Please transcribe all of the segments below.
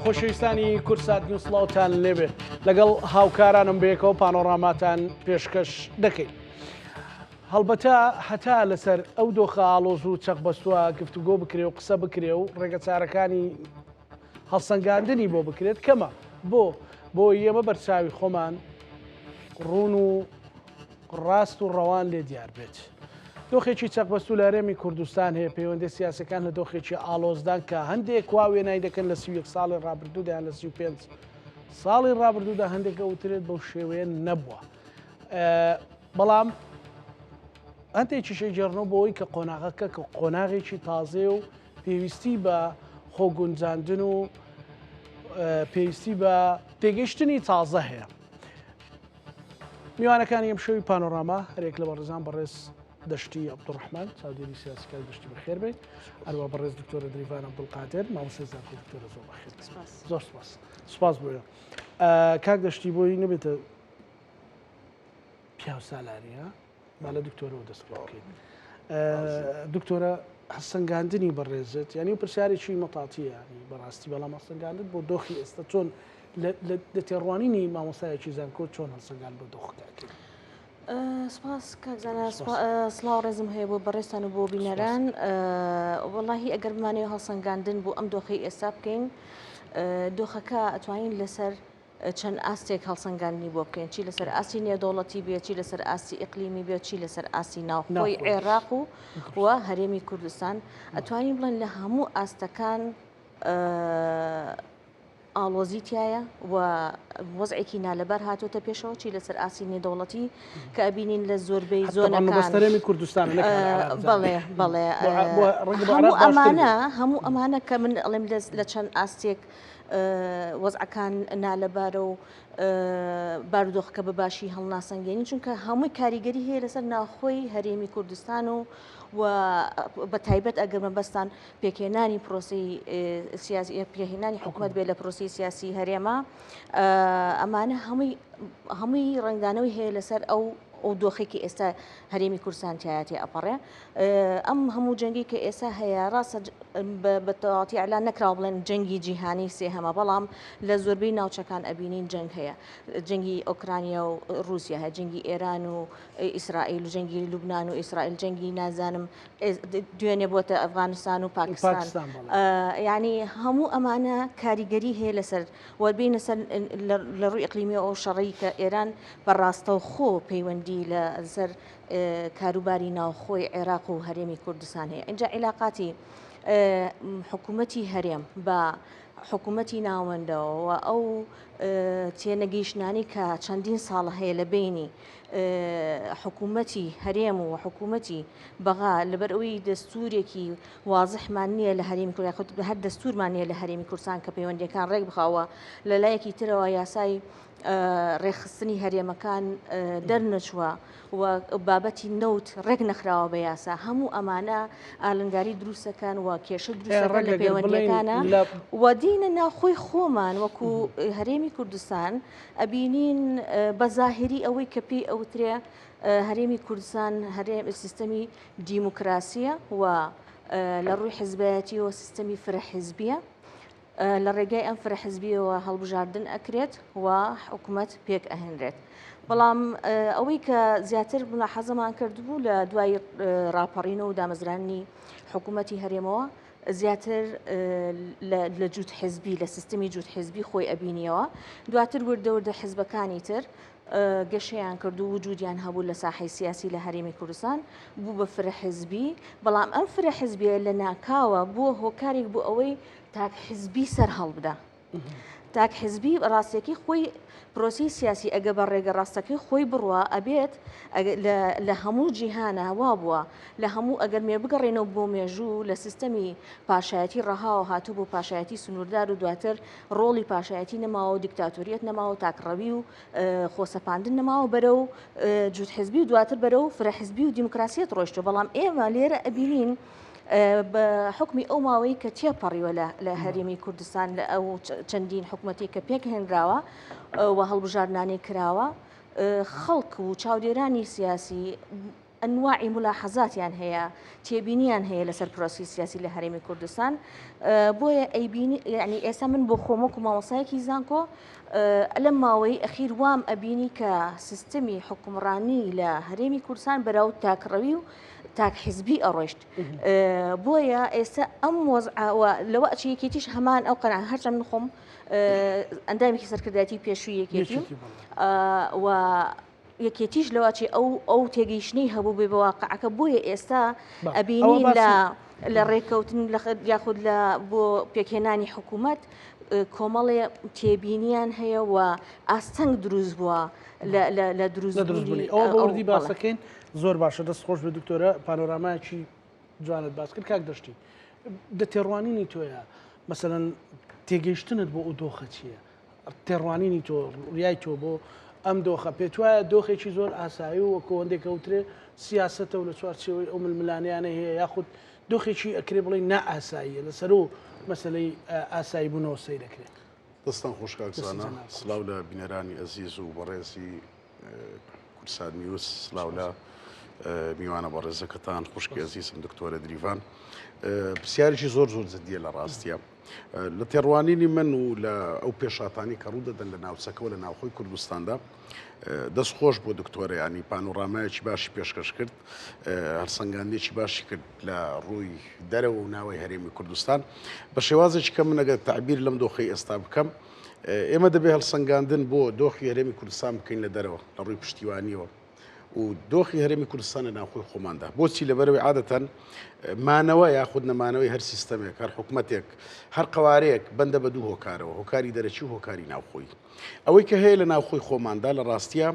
خۆشەویستانی کوردسات نیوز سڵاوتان لێبێت لەگەڵ هاوکارانم بەیەکەوە پانۆڕاماتان پێشکەش دەکەین. هەڵبەتە هەتا لەسەر ئەو دۆخە ئاڵۆز و چەقبەستووە گفتوگۆ بکرێ و قسە بکرێ و ڕێگەچارەکانی هەڵسەنگاندنی بۆ بکرێت کەمە بۆ بۆ ئێمە بەرچاوی خۆمان ڕوون و ڕاست و ڕەوان لێ دیار بێت. دۆخێکی چەقبەستوو لە هەرێمی کوردستان هەیە، پەیوەندیە سیاسیەکان لە دۆخێکی ئاڵۆزدان کە هەندێک وا وێنای دەکەن لە 31 ساڵی ڕابردوودا یان لە 35 ساڵی ڕابردوودا هەندێک ئەوترێت بەو شێوەیە نەبووە. بەڵام هەندێکیش ئەیگێڕنەوە بۆ ئەوەی کە قۆناغەکە کە قۆناغێکی تازەیە و پێویستی بە خۆگونجاندن و پێویستی بە تێگەیشتنی تازە هەیە. میوانەکانی ئەم شەوی پانۆراما هەرێک لە بەڕێزان بەڕێز دەشتی عەبدوڕەحمان چاودێری سیاسی کاک دەشتی بەخێر بێت هەروە بەڕێز دکتۆرە دریڤان عەبدولقادر مامۆستای زانکۆ دکتۆرە زۆر بەخێر زۆر سپاس سپاس بۆ کاک دەشتی بۆی نەبێتە پیاو سالاریە با لە دکتۆرەوە دەست پێ بکەین دکتۆرە هەسەنگاندنی بەڕێزت یعنی و پرسیارێکی مەتاتیە ینی بەڕاستی بەڵام هەسەنگاندن بۆ دۆخی ئێستا چۆن لە تێڕوانینی مامۆستایەکی زانکۆ چۆن هەڵسەنگان بۆ دۆخەکە سپاس کاک زانا سڵاو ڕێزم هەیە بۆ بەڕێزتان و بۆ بینەران وەڵاهی ئەگەر بمانەوێ هەڵسەنگاندن بۆ ئەم دۆخەی ئێستا بکەین دۆخەکە ئەتوانین لەسەر چەند ئاستێک هەڵسەنگاندنی بۆ بکەین چی لەسەر ئاستی نێودەوڵەتی بێت چی لەسەر ئاستی ئیقلیمی بێت چی لەسەر ئاستی ناوخۆی عێراق و و هەرێمی کوردستان ئەتوانین بڵێن لە هەموو ئاستەکان ئاڵۆزی تایە و وەزعێکی نالەبار هاتۆتە پێشەوە چی لەسەر ئاستی نێودەوڵەتی کە ئەبینین لە زۆربەی زۆنەکان کوردستان بەڵێ بەڵێ هەموو ئەمانە هەموو ئەمانە کە من ئەڵێم لە چەند ئاستێک وەزعەکان نالەبارە و بارودۆخەکە بە باشی هەڵناسەنگێنین چونکە هەمووی کاریگەری هەیە لەسەر ناوخۆی هەرێمی کوردستان و و بە تایبەت ئەگەر مەبەستان پێکهێنانی پرۆسی سیاسی پێهێنانی حکوومەت بێت لە پرۆسی سیاسی هەرێمە ئەمانە هەمووی هەمووی ڕەنگدانەوەی هەیە لەسەر ئەو ئەو دۆخێکی ئێستا هەرێمی کوردستان تایەتی ئەپەڕێ ئەم هەموو جەنگی کە ئێستا هەیە ڕاستە بە تەواوەتی ئەلان نەکراوە بڵێن جەنگی جیهانی سێهەمە بەڵام لە زۆربەی ناوچەکان ئەبینین جەنگ هەیە جەنگی ئۆکرانیا و رووسیا هەیە جەنگی ئێران و ئیسرائیل و جەنگی لوبناان و ئیسرائیل جەنگی نازانم دوێنێ بۆتە ئەفغانستان و پاکستان ینی هەموو ئەمانە کاریگەری هەیە لەسەر وەربینە سەر لە ڕووی ئەقلیمی ئەو شەڕی کە ئێران بە ڕاستەوخۆ پەیوەندی لەسەر کاروباری ناوخۆی عێراق و هەرێمی کوردستان هەیە ئینجا عیلاقاتی حکوومەتی هەرێم بە حکوومەتی ناوەندەوە و ئەو تێنەگەیشتنانی کە چەندین ساڵە هەیە لە بینی حکوومەتی هەرێم و حکوومەتی بەغا لەبەر ئەوی دەستورێکی وازحمان نییە لە هەرێمی کوردستان هەر دەستورمان نییە لە هەرێمی کوردستان کە پەیوەندیەکان ڕێک بخاوە لە لایەکی ترەوە یاسای ڕێکخستنی هەرێمەکان دەرنەچووە و بابەتی نەوت ڕێک نەخراوە بە یاسا هەموو ئەمانە ئالنگاری دروستەکان و کێشە دروستەکان لە پەیوەندیەکانە و دینە ناوخۆی خۆمان وەکو هەرێمی کوردستان ئەبینین بە زاهری ئەوەی کە پێی ئەوترێ هەرێمی کوردستان هەرێم سیستەمی دیموکراسیە و لە ڕووی حزبایەتیەوە سیستەمی فرە حزبیە لە ڕێگای ئەم فرە حزبیەوە هەڵبژاردن ئەکرێت و حکومەت پێک ئەهێنرێت. بەڵام ئەوەی کە زیاتر ملاحەزەمان کردبوو لە دوای ڕاپەڕینەوە و دامەزرانی حکوومەتی هەرێمەوە زیاتر لە جووت حزبی لە سیستمی جووت حزبی خۆی ئەبینیەوە دواتر وردە وردە حزبەکانی تر گەشەیان کرد و وجودیان هەبوو لە ساحەی سیاسی لە هەرێمی کوردستان بوو بە فرە حزبی بەڵام ئەم فرە حزبیە لە ناکاوە بووە هۆکارێک بۆ ئەوەی تاک حزبی سەر هەڵبدا تاک حزبی ڕاستیەکەی خۆی پرۆسی سیاسی ئەگە بە ڕێگە ڕاستەکەی خۆی بڕوا ئەبێت لە هەموو جیهانە وا بووە لە هەموو ئەگەر مێ بگەڕێنەوە بۆ مێژوو لە سیستەمی پاشایەتی ڕەهاوە هاتوو بۆ پاشایەتی سنووردار و دواتر ڕۆڵی پاشایەتی نەماوە و دیکتاتۆریەت نەماوە و تاکڕەوی و خۆسەپاندن نەماوە بەرەو جووت حزبی و دواتر بەرەو فرە حزبی و دیموکراسیەت ڕۆیشتووە بەڵام ئێمە لێرە ئەبینین بە حکمی ئەو ماوەی کە تێپەڕیوە لە هەرێمی کوردستان لە ئەو چەندین حکومەتی کە پێکهێنراوە و هەڵبژاردنانەی کراوە خەڵک و چاودێرانی سیاسی. ئەنواعی ملاحەزاتیان هەیە، تێبینیان هەیە لەسەر پرۆسی سیاسی لە هەرێمی کوردستان. بۆیە ئەیبینی یعنی ئێستا من بۆ خۆم وەکو مامۆستایەکی زانکۆ لەم ماوەی ئەخیر وام ئەبینی کە سیستمی حکومڕانی لە هەرێمی کوردستان بەرەو تاکڕەوی و تاک حیزبی ئەڕۆیشت. بۆیە ئێستا ئەم وەزعە لەوە ئەچێ یەکێتیش هەمان ئەو قەناعەت هەرچەند من خۆم ئەندامێکی سەرکردایەتی پێشووی یەکێتیم و یەکێتیش لەوە چی ئەو ئەو تێگەیشتنەی هەبوو بێ بە واقعەکە بۆیە ئێستا ئەبینی لە لە ڕێککەوتن یاخود لە بۆ پێکهێنانی حکوومەت کۆمەڵێ تێبینیان هەیە و ئاستەنگ دروست بووە لە دروستبوونی ئەوە بەوردی باسەکەین زۆر باشە دەست خۆش بە دکتۆرە پانۆرامایەکی جوانت باس کرد کاک دەشتی دە تێڕوانینی تۆیە مەسەلەن تێگەیشتنت بۆ ئەو دۆخە چییە؟ تێڕوانینی تۆ ڕیای تۆ بۆ ئەم دۆخە پێت وایە دۆخێکی زۆر ئاسایی و وەکو هەندێک ئەوترێ سیاسەتە و لە چوارچێوەی ئەو ململانێیانە هەیە یاخود دۆخێکی ئەکرێ بڵێ نائاساییە لەسەر و مەسلەی ئاسایی بوونەوە سەیرەکرێت. دەستان خۆش کاک زانا سڵاو لە بینەرانی ئەزیز و بەڕێزی کوردسات نیوز سڵاو لە میوانە بەڕێزەکەتان خوشکی ئەزیزم دکتۆرە دریڤان پرسیارێکی زۆر زۆر جدیە لە ڕاستیە لە تێڕوانینی من و لە ئەو پێشاتانی کە ڕوو دەدەن لە ناوچەکەەوە لە ناوخۆی کوردستاندا دەست خۆش بۆ دکتۆرە ینی پانۆرامایەکی باشی پێشکەش کرد هەرسەنگاندێکی باشی کرد لە ڕووی دەرەوە و ناوەی هەرێمی کوردستان بە شێوازێکی کە من ئەگەر تعبیر لەم دۆخی ئێستا بکەم ئێمە دەبێ هەڵسەنگاندن بۆ دۆخی هەرێمی کوردستان بکەین لە دەرەوە لە ڕووی پشتیوانیەوە و دۆخی هەرێمی کوردستان لە ناوخۆی خۆماندا بۆچی لەبەرەوەی عادەتەن مانەوە یاخود نەمانەوەی هەر سیستەمێک هەر حکومەتێک هەر قوارەیەک بەندە بە دوو هۆکارەوە هۆکاری دەرەکی و هۆکاری ناوخۆی ئەوەی کە هەیە لە ناوخۆی خۆماندا لە ڕاستیە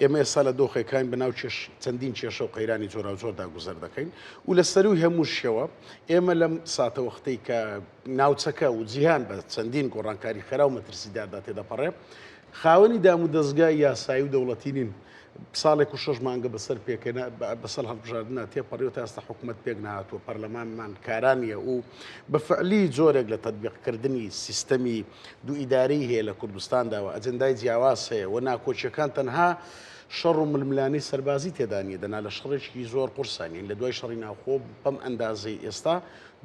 ئێمە ئێستا لە دۆخێکین بە ناو کێش چەندین کێشە و قەیرانی جۆراوجۆردا گوزەر دەکەین و لە سەروی هەمووشیەوە ئێمە لەم ساتەوەختەی کە ناوچەکە و جیهان بە چەندین گۆڕانکاری خێرا و مەترسیداردا تێدەپەڕێ، خاوەنی دامودەزگای یاسایی و دەوڵەتی نین. ساڵێک و شەش مانگە بەسەر پێکهێنا بەسەر هەڵبژاردندا تێپەڕیوە تا ئێستا حکومەت پێک نەهاتووە، پەرلەمانمان کارا نییە و بە فعلی جۆرێک لە تەتبیقکردنی سیستەمی دوو ئیدارەی هەیە لە کوردستاندا و ئەجندای جیاواز هەیە و ناکۆکییەکان تەنها شەڕ و ململانێی سەربازی تێدا نییە دەنا لە شەڕێکی زۆر قورسا نین لە دوای شەڕی ناوخۆ بەم ئەندازەی ئێستا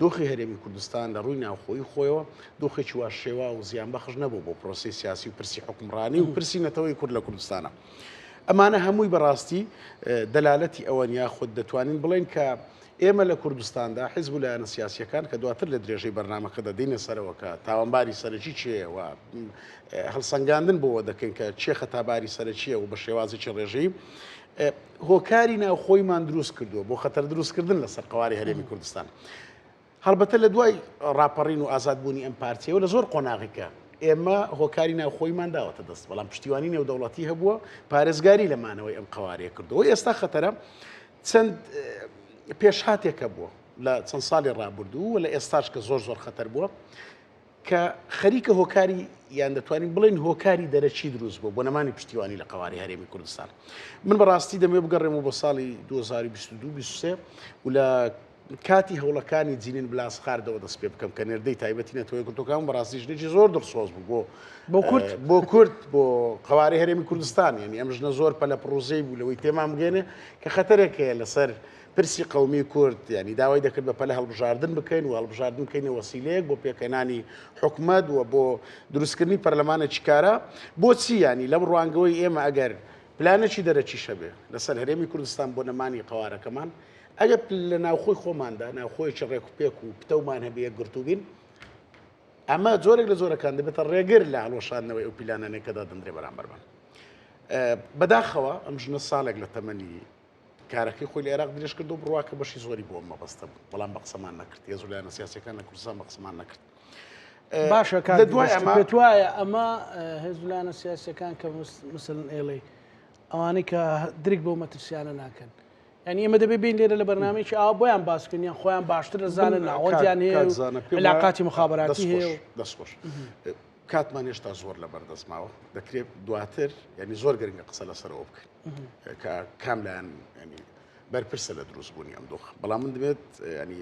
دۆخی هەرێمی کوردستان لە ڕووی ناوخۆیی خۆیەوە دۆخێکی وا شێواو و زیانبەخش نەبوو بۆ پرۆسەی سیاسی و پرسی حوکمڕانی و پرسی نەتەوەی کورد لە کوردستانە. ئەمانە هەمووی بەڕاستی دەلالەتی ئەوەن یاخود دەتوانین بڵێین کە ئێمە لە کوردستاندا حیزب و لایەنە سیاسییەکان کە دواتر لە درێژەی بەرنامەکەدا دێینە سەرەوە کە تاوانباری سەرەکی کێیە و هەڵسەنگاندن بۆوە دەکەین کە کێ خەتاباری سەرەکییە و بە شێوازێکی ڕێژەیی هۆکاری ناوخۆیمان دروست کردووە بۆ خەتەر دروستکردن لەسەر قەوارەی هەرێمی کوردستان. هەڵبەتە لە دوای ڕاپەڕین و ئازادبوونی ئەم پارچەیەوە لە زۆر قۆناغیکە ئێمە هۆکاری ناوخۆیمان داوەتە دەست، بەڵام پشتیوانی نێودەوڵەتی هەبووە، پارێزگاری لە مانەوەی ئەم قەوارەیە کردووە. ئێستا خەتەرە چەند پێشهاتێک هەبووە لە چەند ساڵی ڕابردوو و لە ئێستاش کە زۆر زۆر خەتەر بووە، کە خەریکە هۆکاری یان دەتوانین بڵێین هۆکاری دەرەکی دروست بوو بۆ نەمانی پشتیوانی لە قەوارەی هەرێمی کوردستان. من بەڕاستی دەمەوێت بگەڕێمەوە بۆ ساڵی 2022 23 و لە کاتی هەوڵەکانی جینین بلاسخاردەوە دەست پێ بکەم کە نێردەی تایبەتی نەتەوە یەکگرتووەکان بەڕاستی ژنێکی زۆر دڵسۆز بوو بۆ بۆ کورد بۆ کورد بۆ قەوارەی هەرێمی کوردستان یعنی ئەم ژنە زۆر پەلە پڕوزەی بوو لەوەی تێمان بگەێنێ کە خەتەرێک هەیە لەسەر پرسی قەومی کورد یانی داوای دەکرد بە پەلە هەڵبژاردن بکەین و هەڵبژاردن بکەینە وەسیلەیەک بۆ پێکهێنانی حکومەت و بۆ دروستکردنی پەرلەمانێکی کارا بۆچی یانی لەم ڕوانگەوەی ئێمە ئەگەر پلانێکی دەرەکیش هەبێ لەسەر هەرێمی کوردستان بۆ نەمانی قەوارەکەمان ئەگەر لە ناوخۆی خۆماندا ناوخۆیەکی ڕێک و پێک و پتەومان هەبێ یەکگرتوو بین ئەمە جۆرێک لە جۆرەکان دەبێتە ڕێگر لە هەڵوەشاندنەوەی ئەو پیلانانەی کە دادەندرێ بەرامبەرمان بەداخەوە ئەم ژنە ساڵێک لە تەمەنی کارەکەی خۆی لە عێراق درێژ کردو بڕوا کە بەشی زۆری بۆ ئەم مەبەستە بوو، بەڵام بە قسەمان نەکرد، هێز و لایەنە سیاسیەکان لە کوردستان بە قسەمان نەکرد. باشە کاک لە دوای دەشتی، ئەمە پێت وایە ئەمە هێز و لایەنە سیاسیەکان کە مەسەلەن ئێڵێی ئەوانەی کە درک بەو مەترسیانە ناکەن یعنی ئێمە دەبێ بین لێرە لە بەرنامەیەکی ئاوا بۆیان باس بکەین یان خۆیان باشتر دەزانن من ناوەندیان کاک هەیە کاک و زانا پێم وایە علاقاتی مخابراتی دەست هەیە خۆش و دەست خۆش کاتمان هێشتا زۆر لەبەر دەست ماوە دەکرێت دواتر یعنی زۆر گرنگە قسە لەسەرەوە بکەین کە کام لایەن ینی بەرپرسە لە دروستبوونی ئەم دۆخ بەڵام من دەبێت ینی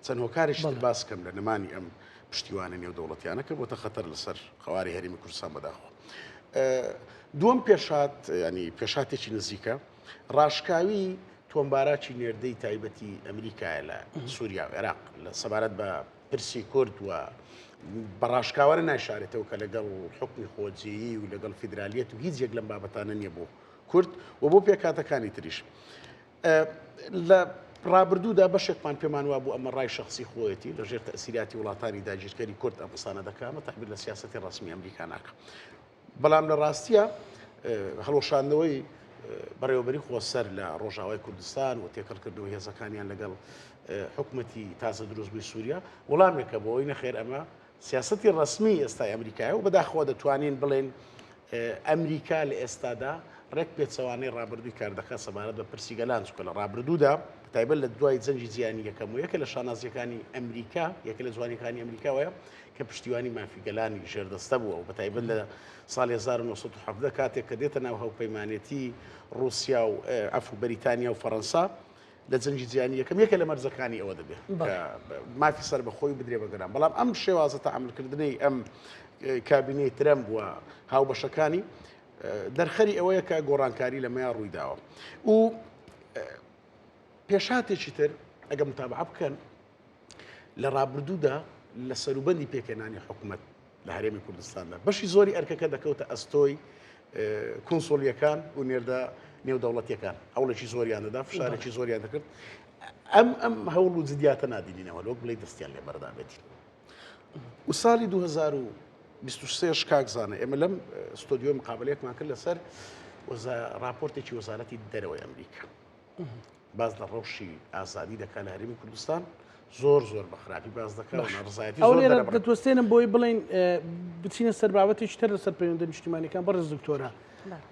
چەند هۆکارێکی تر باس کەم لە نەمانی ئەم پشتیوانە نێودەوڵەتیانە کە بۆتە خەتەر لەسەر قەواری هەرێمی کوردستان بەداخەوە دووەم پێشات ینی پێشاتێکی نزیکە ڕاشکاوی. تۆم باراکی نێردەی تایبەتی ئەمریکایە لە سووریا و عێراق لە سەبارەت بە پرسی کورد و بە ڕاشکاوانە نایشارێتەوە کە لەگەڵ حکمی خۆجێیی و لەگەڵ فیدرالیەت و هیچ یەک لەم بابەتانە نییە بۆ کورد و بۆ پێکهاتەکانی تریش. لە ڕابردوودا بەشێکمان پێمان وابوو ئەمە ڕای شخصی خۆیەتی لە ژێر تەسیراتی وڵاتانی داگیرکەری کورد ئەم قسانە دەکا، ئەمە تەعبیر لە سیاسەتی ڕەسمی ئەمریکا ناکا. بەڵام لە ڕاستیە هەڵوەشاندنەوەی بەڕێوەبەری خۆسەر لە ڕۆژاوای کوردستان و تێکەڵکردنەوەی هێزەکانیان لەگەڵ حکومەتی تازە دروستبووی سووریا وەڵامێکە بۆ ئەوەی نەخێر ئەمە سیاسەتی ڕەسمی ئێستای ئەمریکایە و بەداخەوە دەتوانین بڵێن ئەمریکا لە ئێستادا ڕێک پێچەوانەی ڕابردووی کار دەکات سەبارەت بە پرسی گەلان چونکە لە ڕابردوودا تایبەت لە دوای جەنگی جیهانی یەکەم و یەکە لە شانازیەکانی ئەمریکا یەکە لە جوانیەکانی ئەمریکاوەیە کە پشتیوانی مافی گەلانی ژێردەستە بووە و بەتایبەت لە ساڵی 1917 کاتێک کە دێتە ناو هاوپەیمانێتی ڕووسیا و عەفو بەریتانیا و فەڕەنسا لە جەنگی جیهانی یەکەم یەکە لە مەرجەکانی ئەوە دەبێت کە مافی سەربەخۆی بدرێ بە گەلان بەڵام ئەم شێوازە تەعاملکردنەی ئەم کابینەی ترەمپ و هاوبەشەکانی دەرخەری ئەوەیە کە گۆڕانکاری لەمەیا ڕوویداوە و پێشهاتێکی تر ئەگە متابعە بکەن لە ڕابردوودا لە سەروبەندی پێکهێنانی حکومەت لە هەرێمی کوردستاندا بەشی زۆری ئەرکەکە دەکەوتە ئەستۆی کونسوڵیەکان و نێردە نێودەوڵەتیەکان هەوڵێکی زۆریان دەدا فشارێکی زۆریان دەکرد ئەم ئەم هەوڵ و جدیاتە نادینینەوە لۆک بڵێ دەستیان لێ بەردابێتی و ساڵی 2023 کاک زانە ئێمە لەم ستۆدیۆ مقابلەیەکمان کرد لەسەر راپۆرتێکی وەزارەتی دەرەوەی ئەمریکا باس لە ڕەوشی ئازادی دەکات لە هەرێمی کوردستان زۆر زۆر بە خراپی باس دەکات و ناڕەزایەتی ئەو زۆر لێرە دەرەبڕێت. دەتوەستێنم بۆی بڵێین بچینە سەر بابەتێکی تر لەسەر پەیوەندە نیشتیمانیەکان بەڕێز دکتۆرە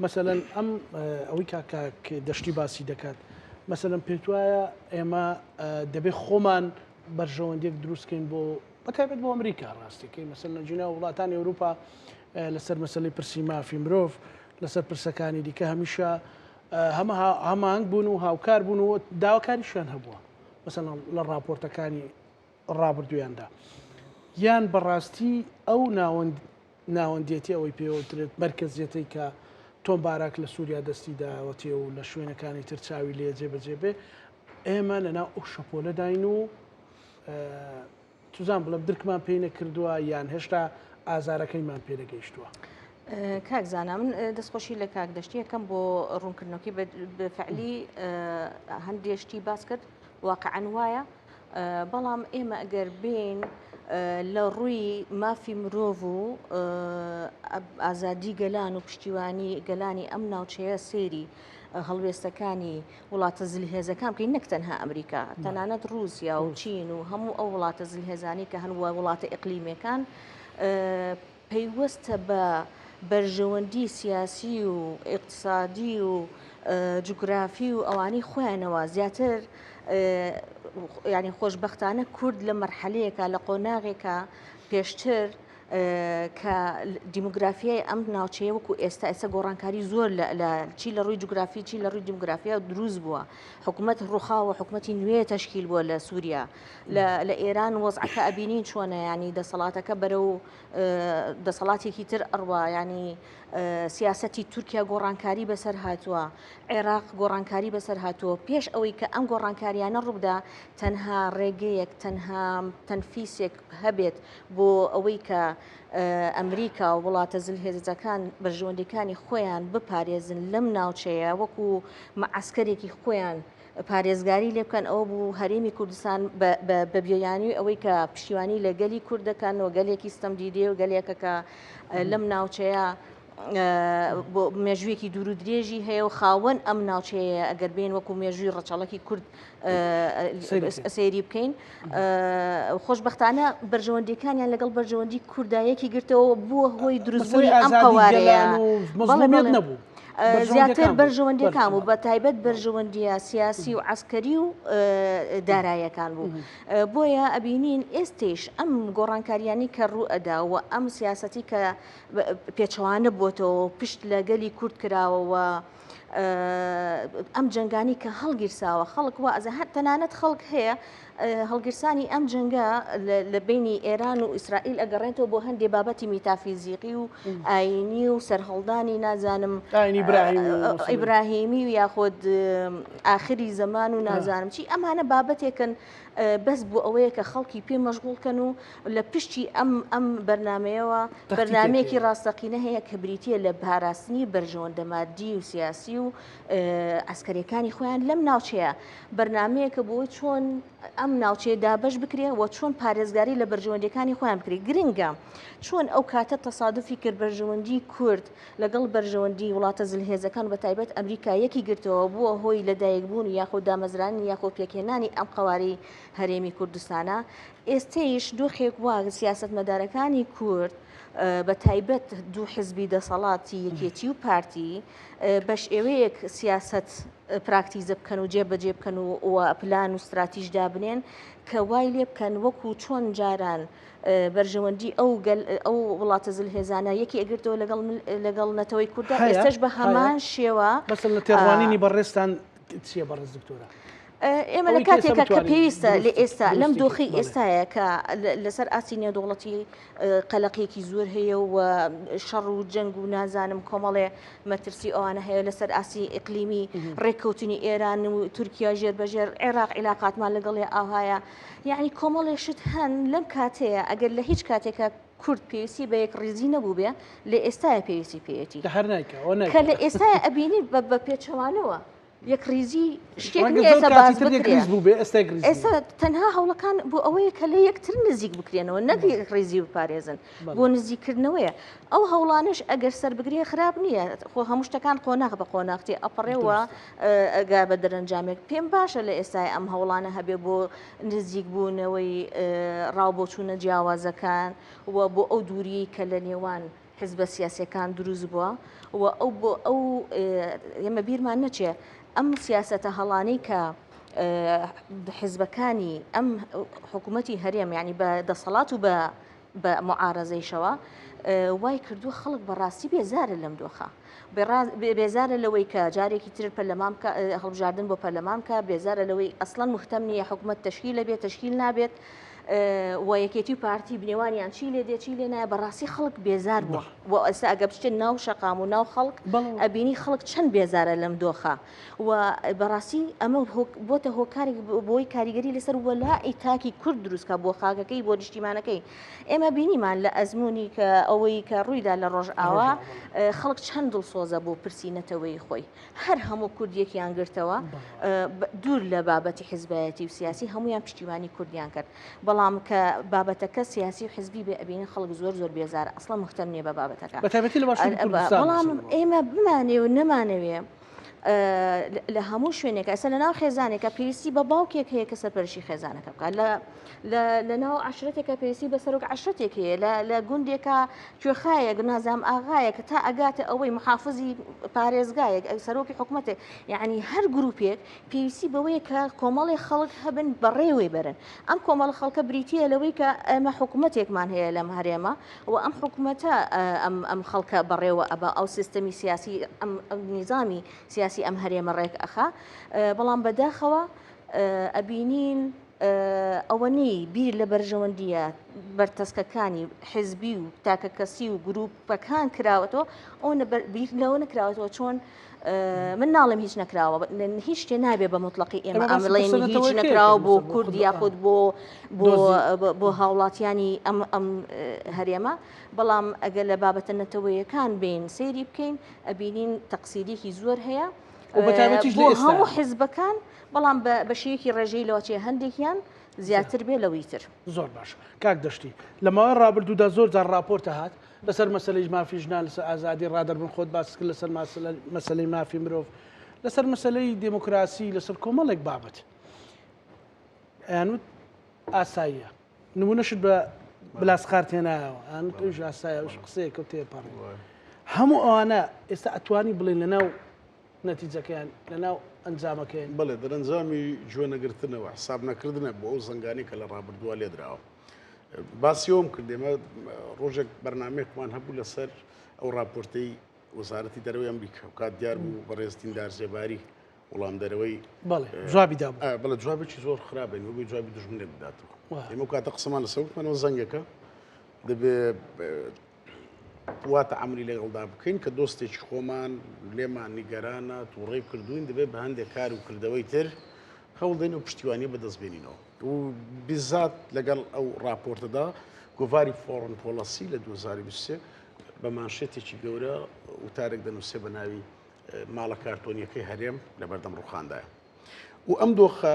مەسەلەن ئەم ئەوەی کاک کاک دەشتی باسی دەکات مەسەلەن پێت وایە ئێمە دەبێ خۆمان بەرژەوەندیەک دروستکەین بۆ بەتایبەت بۆ ئەمریکا ڕاستیەکەی مەسەلەن جینا وڵاتانی ئەوروپا لەسەر مەسەلەی پرسی مافی مرۆڤ لەسەر پرسەکانی دیکە هەمیشە هەماهەنگ بوون و هاوکار بوون و داواکاریشیان هەبووە مەسەلەن لە ڕاپۆرتەکانی ڕابردوویاندا یان بەڕاستی ئەو ناوەند ناوەندێتی ئەوەی پێوترێت مەرکەزیەتەی کە تۆم باراک لە سووریا دەستی داوەتێ و لە شوێنەکانی تر چاوی لێ جێبەجێ بێ ئێمە لەناو ئەو شەپۆلەداین و چزان بڵێم درکمان پێی نەکردووە یان هێشتا ئازارەکەیمان پێ نەگەیشتووە. کاک زانا من دەستخۆشی لە کاک دەشتی یەکەم بۆ ڕوونکردنەوەکەی بە فعلی هەندێ شتی باس کرد واقعا وایە بەڵام ئێمە ئەگەر بین لە ڕووی مافی مرۆڤ و ئازادی گەلان و پشتیوانی گەلانی ئەم ناوچەیە سەیری هەڵوێستەکانی وڵاتە زلهێزەکان بکەین نەک تەنها ئەمریکا تەنانەت ڕووسیا و چین و هەموو ئەو وڵاتە زلهێزانی کە هەن وڵاتە ئیقلیمەکان پەیوەستە بە بەرژەوەندی سیاسی و ئیقتسادی و جوگرافی و ئەوانەی خۆیانەوە زیاتر ینی خۆشببختانە کورد لە مەرحەلەیەکە لە قۆناغێکە پێشتر کە دیموگرافیای ئەم ناوچەیە وەکو ئێستا ئێستا گۆڕانکاری زۆر لە چی لە ڕووی جوگرافی چی لە ڕووی دیموگرافیا دروست بووە حکوومەت ڕوخاوە حکوومەتی نوێ تەشکیل بووە لە سووریا لە ئێران وەزعەکە ئەبینین چۆنە ینی دەسەڵاتەکە بەرەو دەسەڵاتێکی تر ئەڕوا ینی سیاسەتی تورکیا گۆڕانکاری بەسەر هاتووە عێراق گۆڕانکاری بەسەر هاتووە پێش ئەوەی کە ئەم گۆڕانکاریانە ڕووبدا تەنها ڕێگەیەک تەنها تەنفیسێک هەبێت بۆ ئەوەی کە ئەمریکا و وڵاتە زلهێزەکان بەرژەوەندیەکانی خۆیان بپارێزن لەم ناوچەیە وەکو مەعەسکەرێکی خۆیان پارێزگاری لێ بکەن ئەوە بوو هەرێمی کوردستان بە بیانوی ئەوەی کە پشتیوانی لە گەلی کورد دەکەن و گەلێکی ستەمدیدێ و گەلێکە کە لەم ناوچەیە بۆ مێژوویەکی دوور و درێژی هەیە و خاوەن ئەم ناوچەیە ئەگەر بێن وەکو مێژووی ڕەچەڵەکی کورد سەیری بکەین خۆشببختانە بەرژەوەندیەکانیان لەگەڵ بەرژەوەندی کوردایەکی گرتەوە بووە هۆی دروستبوونی ئەم قەوارەیە نەبوو. زیاتر بەرژەوەندیەکان بوو بە تایبەت بەرژەوەندیە سیاسی و عسکەری و دارایەکان بوو بۆیە ئەبینین ئێستش ئەم گۆڕانکاریانی کە ڕوو ئەدا و ئەم سیاستی کە پێچەوانە بۆتەوە پشت لە گەلی کورد کراوە و. ئەم جەنگانی کە هەڵگیرساوە خەڵک وا ئەزە هەر تەنانەت خەڵک هەیە هەڵگیرسانی ئەم جەنگە لە بینی ئێران و ئیسرائیل ئەگەڕێتەوە بۆ هەندێ بابەتی میتافیزیقی و ئاینی و سەرهەڵدانی نازانم ئیبراهیمی و یاخود ئاخری زەمان و نازانم چی ئەمانە بابەتێکن بەس بۆ ئەوەیە کە خەڵکی پێ مەشغوڵ کەن و لە پشتی ئەم ئەم بەرنامەیەوە بەرنامەیەکی ڕاستەقینە هەیە کە بریتییە لە پاراستنی بەرژەوەندە مادی و سیاسی و عەسکەریەکانی خۆیان لەم ناوچەیە. بەرنامەیەکە بۆ چۆن ئەم ناوچەیە دابەش بکرێ و چۆن پارێزگاری لە بەرژەوەندیەکانی خۆیان بکرێت. گرنگە چۆن ئەو کاتە تەسادفی کرد بەرژەوەندی کورد لەگەڵ بەرژەوەندی وڵاتە زلهێزەکان بە تایبەت ئەمریکا یەکی گرتەوە بووە هۆی لەدایکبوون یاخۆ دامەزرانی یاخۆ پێکهێنانی ئەم قەوارەی هەرێمی کوردستانە. ئێستەیش دۆخێک وا سیاسەتمەدارەکانی کورد بە تایبەت دوو حزبی دەسەڵاتی یەکێتی و پارتی بەشێوەیەک سیاسەت پراکتیزە بکەن و جێبەجێ بکەن و پلان و ستراتیژ دابنێن کە وای لێ بکەن وەکو چۆن جاران بەرژەوەندی ئەو گەل ئەو وڵاتە زلهێزانە یەکی ئەگرتەوە لەگەڵ لەگەڵ نەتەوەی کورددا ئێستەش بە هەمان شێوە بەسەر لە تێڕوانینی بەڕێزتان چییە بەڕێز دکتۆرە؟ ئێمە لە کاتێکە کە پێویستە لە ئێستا لەم دۆخی ئێستاە کە لەسەر ئاستی نێودەوڵەتی قەلەقیەکی زۆر هەیە و شەڕ و جەنگ و نازانم کۆمەڵێ مەترسی ئەوانە هەیە لەسەر ئاستی ئیقلیمی ڕێککەوتنی ئێران و تورکیا ژێر بەژێر عێراق عیلاقاتمان لەگەڵێ ئاهایە یعنی کۆمەڵێ شت هەن لەم کاتەیە ئەگەر لە هیچ کاتێکە کورد پێویستی بە یەکڕیزی نەبووبێ لە ئێستاە پێویستی پێیەتی کە لە ئێستاە ئەبینی بە پێچەوانەوە یەکڕیزی شتێک نییە ئێستا باس بکرێ. ئێستا تەنها هەوڵەکان بۆ ئەوەیە کە لە یەکتر نزیک بکرێنەوە نەک یەکڕیزی بپارێزن بۆ نزیککردنەوەیە. ئەو هەوڵانەش ئەگەر سەربگرێ خراپ نییە خۆ هەموو شتەکان قۆناغ بە قۆناغ تێ ئەپەڕێ و ئەگا بە دەرەنجامێک. پێم باشە لە ئێستای ئەم هەوڵانە هەبێ بۆ نزیکبوونەوەی ڕاوبۆچوونە جیاوازەکان و بۆ ئەو دووریەی کە لە نێوان حزبە سیاسیەکان دروست بووە و ئەو بۆ ئەو ئێمە بیرمان نەچێ ئەم سیاسەتە هەڵانەی کە حزبەکانی ئەم حکوومەتی هەرێم ینی بە دەسەڵات و بە بە معارەزەیشەوە وای کردووە خەڵک بەڕاستی بێزارە لەم دۆخە بێزارە لەوەی کە جارێکی تر پەرلەمان هەڵبژاردن بۆ پەرلەمان کە بێزارە لەوەی ئەسڵەن مهتەم نییە حکوومەت تەشکیل لەبێ تەشکیل نابێت و یەکێتی و پارتی بنێوانیان چی لێ دێ چی لێ نایە بەڕاستی خەڵک بێزار بووە و ئێستا ئەگە بچێت ناو شەقام و ناو خەڵک ئەبینی خەڵک چەند بێزارە لەم دۆخە و بەڕاستی ئەمە بۆتە هۆکارێک بۆی کاریگەری لەسەر وەلائی تاکی کورد دروستکە بۆ خاکەکەی بۆ نیشتیمانەکەی ئێمە بینیمان لە ئەزمموی کە ئەوەی کە ڕوویدا لە ڕۆژئاوا خەڵک چەند دڵسۆزە بۆ پرسی نەتەوەی خۆی هەر هەموو کورد یەکیان گرتەوە دوور لە بابەتی حزبایەتی و سیاسی هەمویان پشتیوانی کوردیان کرد بەڵام کە بابەتەکە سیاسی و حزبی بێ ئەبینین خەڵک زۆر زۆر بێزارە ئەسڵا مهتەم نییە بە بابەتەکە بەتایبەتی لە باشووری کوردستان بەڵام ئێمە بمانێ و نەمانەوێ لە هەموو شوێنێک ئەسە لە ناو خێزانێکە پێویستی بە باوکێک هەیە کە سەرپەرشی خێزانەکە بکات لە لە ناو عەشرەتێکە پێویستی بە سەرۆک عەشرەتێک هەیە لە گوندێکە کوێخایەک نازام ئاغایەک تا ئەگاتە ئەوەی محافزی پارێزگایەک ئەو سەرۆکی حکومەتێک یعنی هەر گروپێک پێویستی بەوەیە کە کۆمەڵی خەڵک هەبن بەڕێوەی بەرن ئەم کۆمەڵە خەڵکە بریتە لەوەی کە ئێمە حکوومەتێکمان هەیە لەم هەرێمە و ئەم حکوومەتە ئەم ئەم خەڵکە بەڕێوە ئەبا ئەو سیستەمی سیاسی ئەم نیزامی سیاسی ئەم هەرێمە ڕێک ئەخا بەڵام بەداخەوە ئەبینین ئەوەنەی بیر لە بەرژەوەندییە بەرتەسکەکانی حزبی و تاکەکەسی و گروپەکان کراوەتەوە ئەوەنە بیر لەوە نەکراوەتەوە چۆن من ناڵێم هیچ نەکراوە هیچ شتێ نابێ بە مطلقی ئێمە ئەمڵێن هیچ نەکراوە بۆ کورد یاخود بۆ بۆ هاوڵاتیانی ئەم ئەم هەرێمە بەڵام ئەگەر لە بابەتە نەتەوەیەکان بین سەیری بکەین ئەبینین تەقسیرێکی زۆر هەیە بۆ هەموو حزبەکان بەڵام بە شێوەیەکی ڕێژەیی لەوەچێ هەندێکیان زیاتر بێ لەوەی تر. زۆر باش کاک دەشتی لە ماوەی ڕابردوودا زۆر جار ڕاپۆرتە هات لەسەر مەسەلەی مافی ژنان لەسەر ئازادی ڕادەربڕین خۆت باست کرد لەسەر مەسەلەی مافی مرۆڤ لەسەر مەسەلەی دێموکراسی لەسەر کۆمەڵێک بابەت ئەیانوت ئاساییە نمونەشت بە بلاسخارت هێنایەوە ئەیانوت ئەویش ئاسایە ئەوش قسەیەکە و تێپەڕی هەموو ئەوانە ئێستا ئەتوانی بڵێن لەناو نەتیجەکەیان لەناو ئەنجامەکەیان. بەڵێ دەرەنجامی گوێ نەگرتنە و حساب نەکردنە بۆ ئەو زەنگانەی کە لە ڕابردووە لێدراوە. باسی ئەوم کرد ئێمە ڕۆژێک بەرنامەیەکمان هەبوو لەسەر ئەو ڕاپۆرتەی وەزارەتی دەرەوەی ئەمریکا و کات دیار بوو بەڕێز دیندار زێباری وڵامدەرەوەی بەڵێ جوابی دابوو. بەڵێ جوابێکی زۆر خراپ بێن وەگوی جوابی دوژمنێک بداتەوە. ئێمە ئەو کاتە قسەمان لەسەر وتمانەوە زەنگەکە دەبێ وا تەعامولی لەگەڵدا بکەین کە دۆستێکی خۆمان لێمان نیگەرانە تووڕەی کردوین دەبێت بە هەندێک کار و کردەوەی تر هەوڵدەین و پشتیوانی بەدەست بێنینەوە و بیزات لەگەڵ ئەو راپۆرتەدا گۆڤاری Foreign Policy لە 2023 بە مانشێتێکی گەورە وتارێک دەنووسێ بە ناوی ماڵە کارتۆنیەکەی هەرێم لە بەردەم ڕوخاندایە و ئەم دۆخە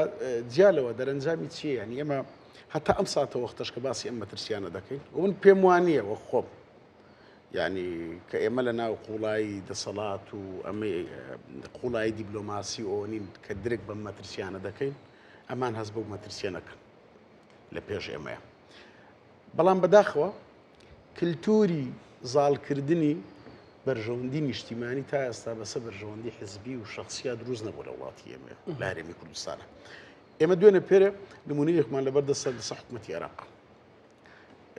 جیا لەوە دەرەنجامی چییە یعنی ئێمە هەتا ئەم ساتە وەختەش کە باسی ئەم مەترسیانە دەکەین و من پێم وانییە وەک خۆم یعنی کە ئێمە لە ناو قوڵایی دەسەڵات و ئەمە قوڵایی دیبلۆماسی ئەوە نین کە درک بەم مەترسیانە دەکەین ئەمان هەست بەو مەترسیە نەکەن لە پێش ئێمەیە بەڵام بەداخەوە کلتوری زاڵکردنی بەرژەوەندی نیشتیمانی تا ئێستا بەسە بەرژەوەندی حزبی و شخصیا دروست نەبوو لە وڵاتی ئێمە لە هەرێمی کوردستانە. ئێمە دوێنێ پێرێ نمونەیەکمان لەبەر دەستە لەسەر حکوومەتی عێراق.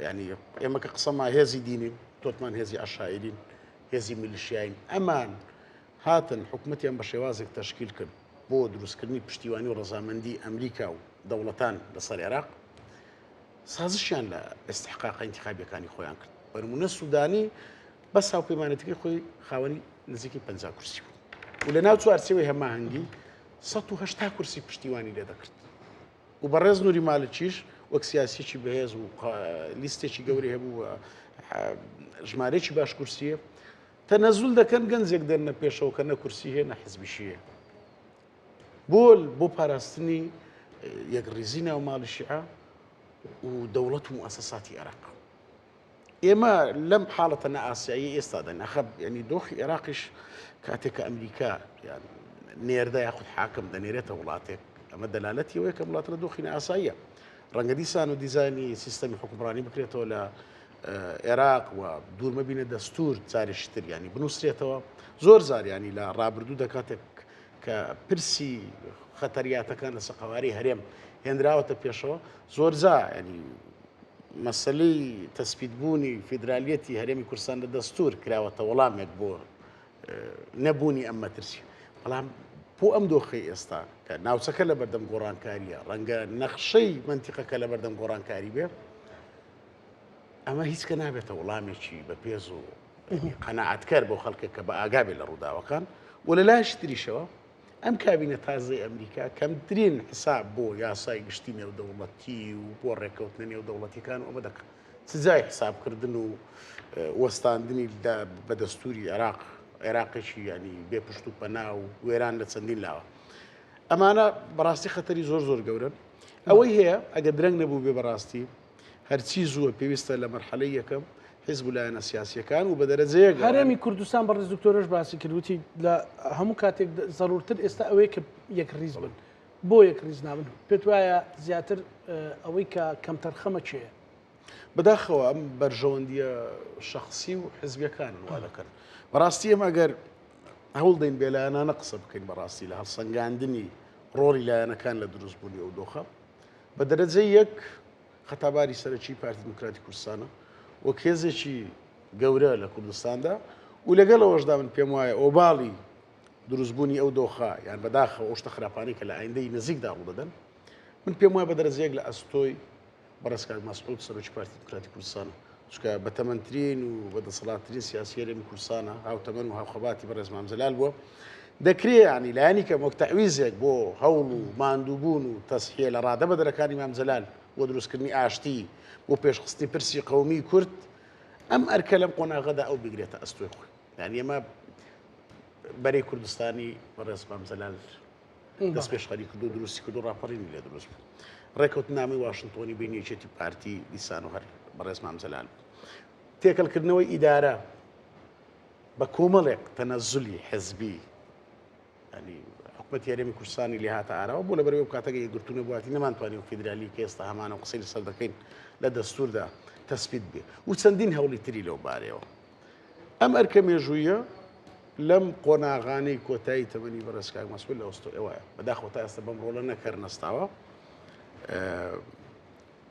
ینی ئێمە کە قسەما هێزی دینین تۆتمان هێزی عشایرین هێزی میلیشیاین ئەمان هاتن حکوومەتیان بە شێوازێک تەشکیل کرد بۆ دروستکردنی پشتیوانی و ڕەزامەندی ئەمریکا و دەوڵەتان لەسەر عێراق سازشیان لە ئیستحقاقە ئینتیخابیەکانی خۆیان کرد. بە نموونە سوودانی بەس هاوپەیمانێتەکەی خۆی خاوەنی نزیکەی 50 کورسی بوو و لە ناو چوارچێوەی هەماهەنگی 180 کورسی پشتیوانی لێ دەکرد و بەڕێز نوری مالکیش وەک سیاسیی بەهێز و لیستێکی گەورەی هەبوو و ژمارەیەکی باش کورسیە تەنەزول دەکەن گەنجێک دەرنە پێشەوە کە نە کورسی هەیە نە حزبیشی هەیە بۆ بۆ پاراستنی یەکڕیزی ناو ماڵی شیعە و دەوڵەت و موئەسەساتی عێراق. ئێمە لەم حاڵەتە نائاسایی ئێستادا نەخە ینی دۆخی عێراقیش کاتێک کە ئەمریکا یان نێردە یاخود حاکم دەنێرێتە وڵاتێک ئەمە دەلالەتی ئەوەیە کە وڵاتە لە دۆخی نائاساییە ڕەنگە دیسان و دیزانی سیستەمی حکومڕانی بکرێتەوە لە عێراق و دوور مەبینە دەستور جارێکی تر ینی بنووسرێتەوە زۆر زاریانی لە ڕابردوو دەکاتێک کە پرسی خەتەریاتەکان لەسەر قەوارەی هەرێم هێنراوەتە پێشەوە، زۆرجا یانی مەسەلەی تەسپیت بوونی فیدرالیەتی هەرێمی کوردستان لە دەستور کراوەتە وەڵامێک بۆ نەبوونی ئەم مەترسی. بەڵام بۆ ئەم دۆخەی ئێستا کە ناوچەکە لە بەردەم گۆڕانکاریە، ڕەنگە نەخشەی مەنتیقەکە لە بەردەم گۆڕانکاری بێ، ئەمە هیچ کە نابێتە وەڵامێکی بەپێز و قەناعەتکەر بۆ خەڵکێک کە بە ئاگا بێت لە ڕووداوەکان و لە لایەکی تریشەوە ئەم کابینە تازەی ئەمریکا کەمترین حساب بۆ یاسای گشتی نێودەوڵەتی و بۆ ڕێککەوتنە نێودەوڵەتیەکان و ئەمە دەکات سزای حسابکردن و وەستاندنی بە دەستوری عێراق عێراقێکی ینی بێ پشت و پەنا و وێران لە چەندین لاوە ئەمانە بەڕاستی خەتەری زۆر زۆر گەورن ئەوەی هەیە ئەگە درەنگ نەبوو بێ بەڕاستی هەرچی زووە پێویستە لە مەرحەلەی یەکەم حیزب و لایەنە سیاسییەکان و بە دەرەجەیەک هەرێمی کوردستان بەڕێز دکتۆرەش باسی کرد وتی لە هەموو کاتێک زەرورتر ئێستا ئەوەیە کە یەک ڕیز بن بۆ یەک ڕیز نابن پێت وایە زیاتر ئەوەی کە کەمتەرخەمە کێیە؟ بەداخەوە ئەم بەرژەوەندیە شەخسی و حزبیەکانن وا دەکەن. بەڕاستی ئێمە ئەگەر هەوڵ دەین بێلایەنانە قسە بکەین بەڕاستی لە هەڵسەنگاندنی ڕۆڵی لایەنەکان لە دروستبوونی ئەو دۆخە بە دەرەجەی یەک خەتاباری سەرەکی پارتی دیموکراتی کوردستانە وەک هێزێکی گەورە لە کوردستاندا و لەگەڵ ئەوەشدا من پێم وایە ئۆباڵی دروستبوونی ئەو دۆخە یان بەداخەوە ئەو شتە خراپانەی کە لە ئایندەی نزیکدا ڕوودەدەن من پێم وایە بە دەرەجەیەک لە ئەستۆی بەڕێز کاک مەسعود سەرۆکی پارتی دیموکراتی کوردستانە چونکە بەتەمەنترین و بەدەسەڵاتترین سیاسی هەرێمی کوردستانە هاوتەمەن و هاوخەباتی بەڕێز مام جەلال بووە دەکرێ ینی لایەنی کەم وەک تەعویزێک بۆ هەوڵ و ماندووبوون و تەسحیە لە ڕادە بەدەرەکانی مام جەلال بۆ دروستکردنی ئاشتی بۆ پێشخستنی پرسی قەومی کورد ئەم ئەرکە لەم قۆناغەدا ئەو بگرێتە ئەستۆی خۆی یعنی ئێمە بەرەی کوردستانی بەڕێز مام جەلال دەست پێشخەری کردو دروستی کردو ڕاپەڕینی لێ دروست بوو ڕێکەوتنامەی واشنتۆنی بین یەکێتی پارتی دیسان و هەر بەڕێز مام جەلال بوو تێکەڵکردنەوەی ئیدارە بە کۆمەڵێک تەنەزولی حزبی ینی حکومەتی هەرێمی کوردستانی لێ هاتە ئاراوە بۆ لەبەرەوەی کاتەکە یەکگرتوو نەبوواتی نەمانتوانی و فیدرالی کە ئێستا هەمانە و قسەی لەسەر دەکەین لە دەستوردا تەسپیت بێ و چەندین هەوڵی تری لەو بارەیەوە ئەم ئەرکە مێژوویە لەم قۆناغانەی کۆتایی تەمەنی بەڕێز کاک مەسعود لە ئەستۆ ئێوەیە. بەداخەوە تا ئێستا بەم ڕۆڵە نەکەرنەستاوە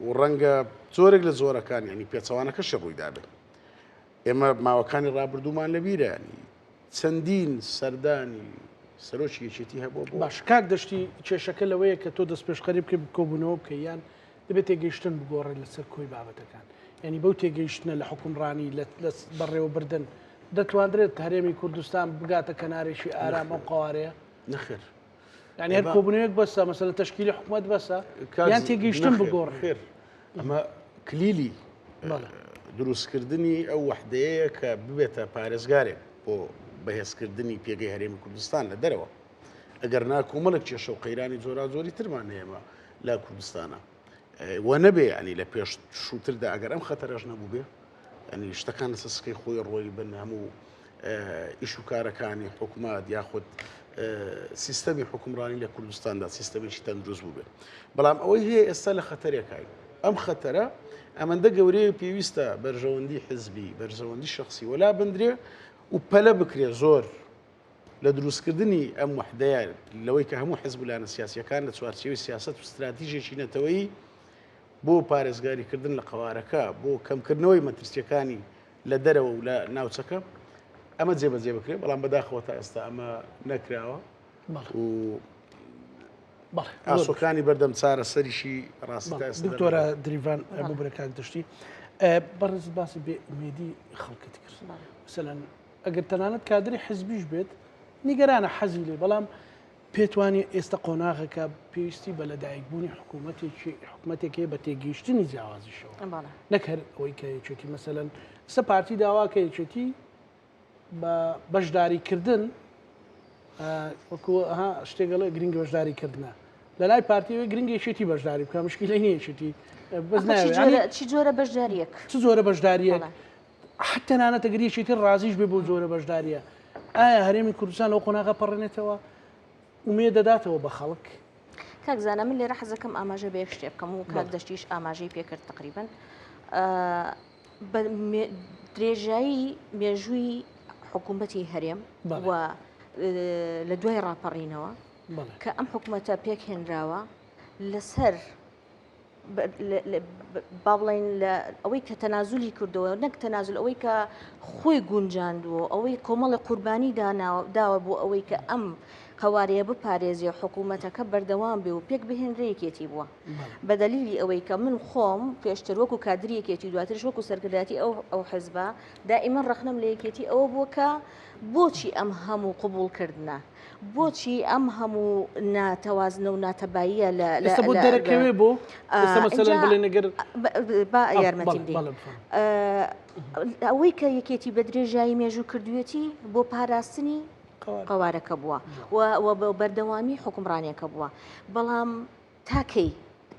و ڕەنگە جۆرێک لە جۆرەکان ینی پێچەوانەکەشی ڕوویدابێ. ئێمە ماوەکانی ڕابردوومان لەبیرە ینی. چەندین سەردانی سەرۆکی یەکێتی هەبووە بۆ. باشە کاک دەشتی کێشەکە لەوەیە کە تۆ دەستپێشخەری بکەی کۆبوونەوە بکەی یان دەبێت تێگەیشتن بگۆڕێت لەسەر کۆی بابەتەکان یعنی بەو تێگەیشتنە لە حکومڕانی لە بەڕێوەبردن دەتواندرێت هەرێمی کوردستان بگاتە کەنارێکی ئارام ئەو قوارەیە؟ نەخێر یعنی هەر کۆبوونەوەیەک بەسە مەسەلەن تەشکیلی حکومەت بەسە یان تێگەیشتن بگۆڕێت؟ خێر ئەمە کلیلی دروستکردنی ئەو وەحدەیە کە ببێتە پارێزگارێک بۆ بەهێزکردنی پێگەی هەرێمی کوردستان لە دەرەوە ئەگەر نا کۆمەڵێک کێشە و قەیرانی جۆراوجۆری ترمان هەیە ئێمە لە کوردستانە وە نەبێ ینی لە پێش شووتردا ئەگەر ئەم خەتەرەش نەبوو بێ ینی شتەکان لەسەر سکەی خۆی ڕۆی بن هەموو ئیش و کارەکانی حکومات یاخود سیستەمی حکومڕانی لە کوردستاندا سیستەمێکی تەندروست بوو بێت بەڵام ئەوەی هەیە ئێستا لە خەتەرێکین ئەم خەتەرە ئەمەندە گەورەیە پێویستە بەرژەوەندی حزبی بەرژەوەندی شخصی وەلا بندرێ و پەلە بکرێ زۆر لە دروستکردنی ئەم وەحدەیە لەوەی کە هەموو حزب و لایەنە سیاسییەکان لە چوارچێوەی سیاسەت و ستراتیژێکی نەتەوەیی بۆ پارێزگاریکردن لە قەوارەکە، بۆ کەمکردنەوەی مەترسییەکانی لە دەرەوە و لە ناوچەکە ئەمە جێبەجێ بکرێت، بەڵام بەداخەوە تا ئێستا ئەمە نەکراوە و ئاسۆکانی بەردەم چارەسەریشی ڕاستی تا ئێستا دکتۆرە دریڤان ببورە کاک دەشتی بەڕێزت باسی بێ ئومێدی خەڵکت کرد مەسەلەن ئەگەر تەنانەت کادری حزبیش بێت نیگەرانە حەزی لێ بەڵام پێتوانیە ئێستا قۆناغەکە پێویستی بە لەدایکبوونی حکوومەتێکی حکوومەتێک هەیە بە تێگەیشتنی جیاوازیشەوە نەک هەر ئەوەی کە یەکێتی مەسەلەن ئێستا پارتی داوا کە یەکێتی بە بەشداریکردن وەکو ها شتێک ئەڵێ گرنگ بەشداریکردنە لە لای پارتی ئەوەی گرنگ یەکێتی بەشداری بکە مشکیلەی نییە یەکێتی بەس ناوێت چی جۆرە بەشداریەک چ جۆرە بەشداریەک تەنانەت ئەگەر یەکێتی ڕازیش بێ بۆ جۆرە بەشداریە ئایا هەرێمی کوردستان لەو قۆناغە پەڕێنێتەوە ئومێ دەداتەوە بە خەڵک؟ کاک زانا من لێرە حەزەکەم ئاماژە بە یەک شتێ بکەم و کاک دەشتیش ئاماژەی پێکرد تقریبن بە درێژایی مێژووی حکوومەتی هەرێم و لە دوای ڕاپەڕینەوە کە ئەم حکوومەتە پێکهێنراوە لەسەر با بڵێین لە ئەوەی کە تەنازولی کردەوە نەک تەنازل ئەوەی کە خۆی گونجاندووە ئەوەی کۆمەڵی قوربانی داوە بۆ ئەوەی کە ئەم قەوارەیە بپارێزێ حکوومەتەکە بەردەوام بێ و پێک بهێنرێ یەکێتی بووە بە دەلیلی ئەوەی کە من خۆم پێشتر وەکو کادری یەکێتی دواترش وەکو سەرکردایەتی ئەو ئەو حزبە دائیمەن ڕەخنەم لە یەکێتی ئەوە بووە کە بۆچی ئەم هەموو قبوڵکردنە بۆچی ئەم هەموو ناتەوازنە و ناتەباییە لە لە ئێستا بۆ دەرەکەوێ بۆ ئێستا مەسەلەن بڵێن ئەگەر با یارمەتیم دەی ئەوەی کە یەکێتی بە درێژایی مێژوو کردوێتی بۆ پاراستنی قەوارەکە بووە و بەردەوامی حکومڕانیەکە بووە بەڵام تا کەی؟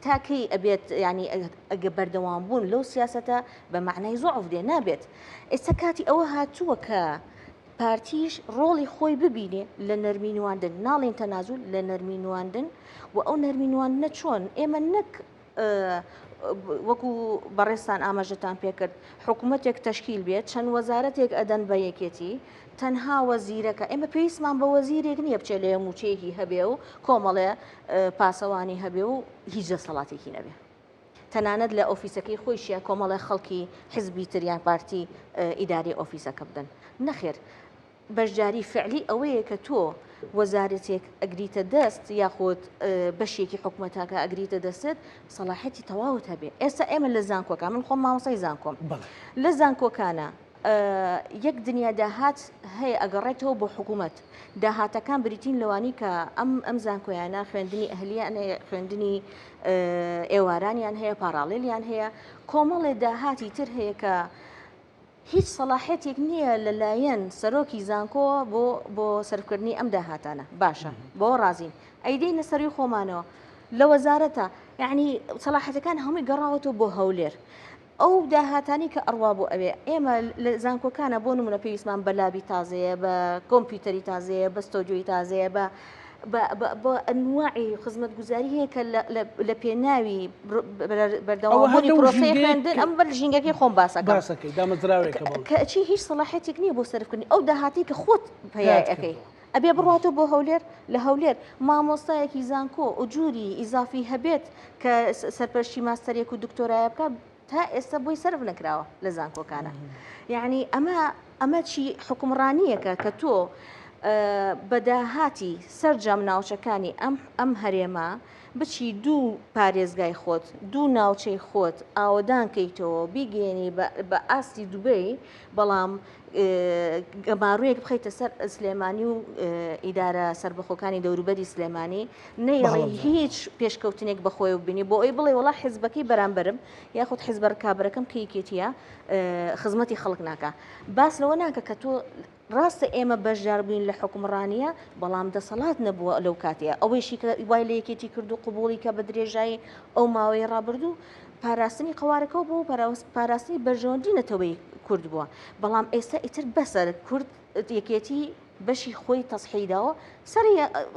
تا کەی ئەبێت یانی ئەگە بەردەوام بوون لەو سیاسەتە بە مەعنای زوعف دێ نابێت. ئێستا کاتی ئەوە هاتووە کە پارتیش ڕۆڵی خۆی ببینێ لە نەرمی نواندن، ناڵێین تەنازول، لە نەرمی نواندن و ئەو نەرمی نواندنە چۆن؟ ئێمە نەک وەکو بەڕێزتان ئاماژەتان پێکرد حکوومەتێک تەشکیل بێت چەند وەزارەتێک ئەدەن بە یەکێتی تەنها وەزیرەکە ئێمە پێویستمان بە وەزیرێک نییە بچێت لێ مووچەیەکی هەبێ و کۆمەڵێ پاسەوانی هەبێ و هیچ دەسەڵاتێکی نەبێ تەنانەت لە ئۆفیسەکەی خۆیشیە کۆمەڵێ خەڵکی حزبی تر یان پارتی ئیداری ئۆفیسەکە بدەن نەخێر بەشداری فعلی ئەوەیە کە تۆ وەزارەتێک ئەگریتە دەست یاخود بەشێکی حکومەتەکە ئەگریتە دەستت سەڵاحەتی تەواوت هەبێ ئێستا ئێمە لە زانکۆکان من خۆم مامۆستای زانکۆم لە زانکۆکانە یەک دنیا داهات هەیە ئەگەڕێتەوە بۆ حکوومەت داهاتەکان بریتین لەوانی کە ئەم ئەم زانکۆیانە خوێندنی ئەهلیان هەیە خوێندنی ئێوارانیان هەیە پاراڵێلیان هەیە کۆمەڵێ داهاتی تر هەیە کە هیچ سەڵاحێتێک نییە لەلایەن سەرۆکی زانکۆوە بۆ بۆ سەرفکردنی ئەم داهاتانە باشە بەوە ڕازین ئەی دێینە سەروی خۆمانەوە لە وەزارەتە یعنی سەڵاحەتەکان هەمووی گەڕاوەتەوە بۆ هەولێر ئەو داهاتانی کە ئەڕوا بۆ ئەوێ ئێمە لە زانکۆکانە بۆ نمونە پێویستمان بە لابی تازەیە بە کۆمپیوتەری تازەیە بە ستۆدیۆی تازەیە بە بە ئەنواعی خزمەتگوزاری هەیە کە لە پێناوی بەردەوامبوونی پرۆسەی خوێندن ئەم بەر ژینگەکەی خۆم باسەکەم باسەکەی دامەزراوێکە بەڵێ. کەچی هیچ سەڵاحیەتێک نییە بۆ سەرفکردنی ئەو داهاتەی کە خۆت پەیای ئەکەی ئەبێ بڕاتەوە بۆ هەولێر لە هەولێر مامۆستایەکی زانکۆ ئوجوری ئیزافی هەبێت کە سەرپەرشتی ماستەرێک و دکتۆرایە بکات. تا ئێستا بۆی سەرف نەکراوە لە زانکۆکانە یعنی ئەمە ئەمە چی حکومڕانیەکە کە تۆ بەداهاتی سەرجەم ناوچەکانی ئەم ئەم هەرێمە بچی دوو پارێزگای خۆت دوو ناوچەی خۆت ئاوەدان کەیتەوە بیگەێنی بە ئاستی دوبەی بەڵام گەمارۆیەک بخەیتە سەر سلێمانی و ئیدارە سەربەخۆکانی دەوروبەری سلێمانی نەیڵی هیچ پێشکەوتنێک بەخۆی بینی بۆ ئەوی بڵێ وڵا حزبەکەی بەرامبەرم یاخود حزبە ڕکابەرەکەم کە یەکێتیە خزمەتی خەڵک ناکە باس لەوە ناکە کە تۆ ڕاستە ئێمە بەشدار بووین لە حکومڕانیە بەڵام دەسەڵات نەبووە لەو کاتەیە ئەوەیشی کە وای لە یەکێتی کرد و قوبوڵی کە بە درێژایی ئەو ماوەی ڕابردوو پاراستنی قەوارەکەو بوو پاراستنی بەرژەوەندی نەتەوەی کورد بووە بەڵام ئێستا ئیتر بەسە کورد یەکێتی بەشی خۆی تەسحی داوە سەری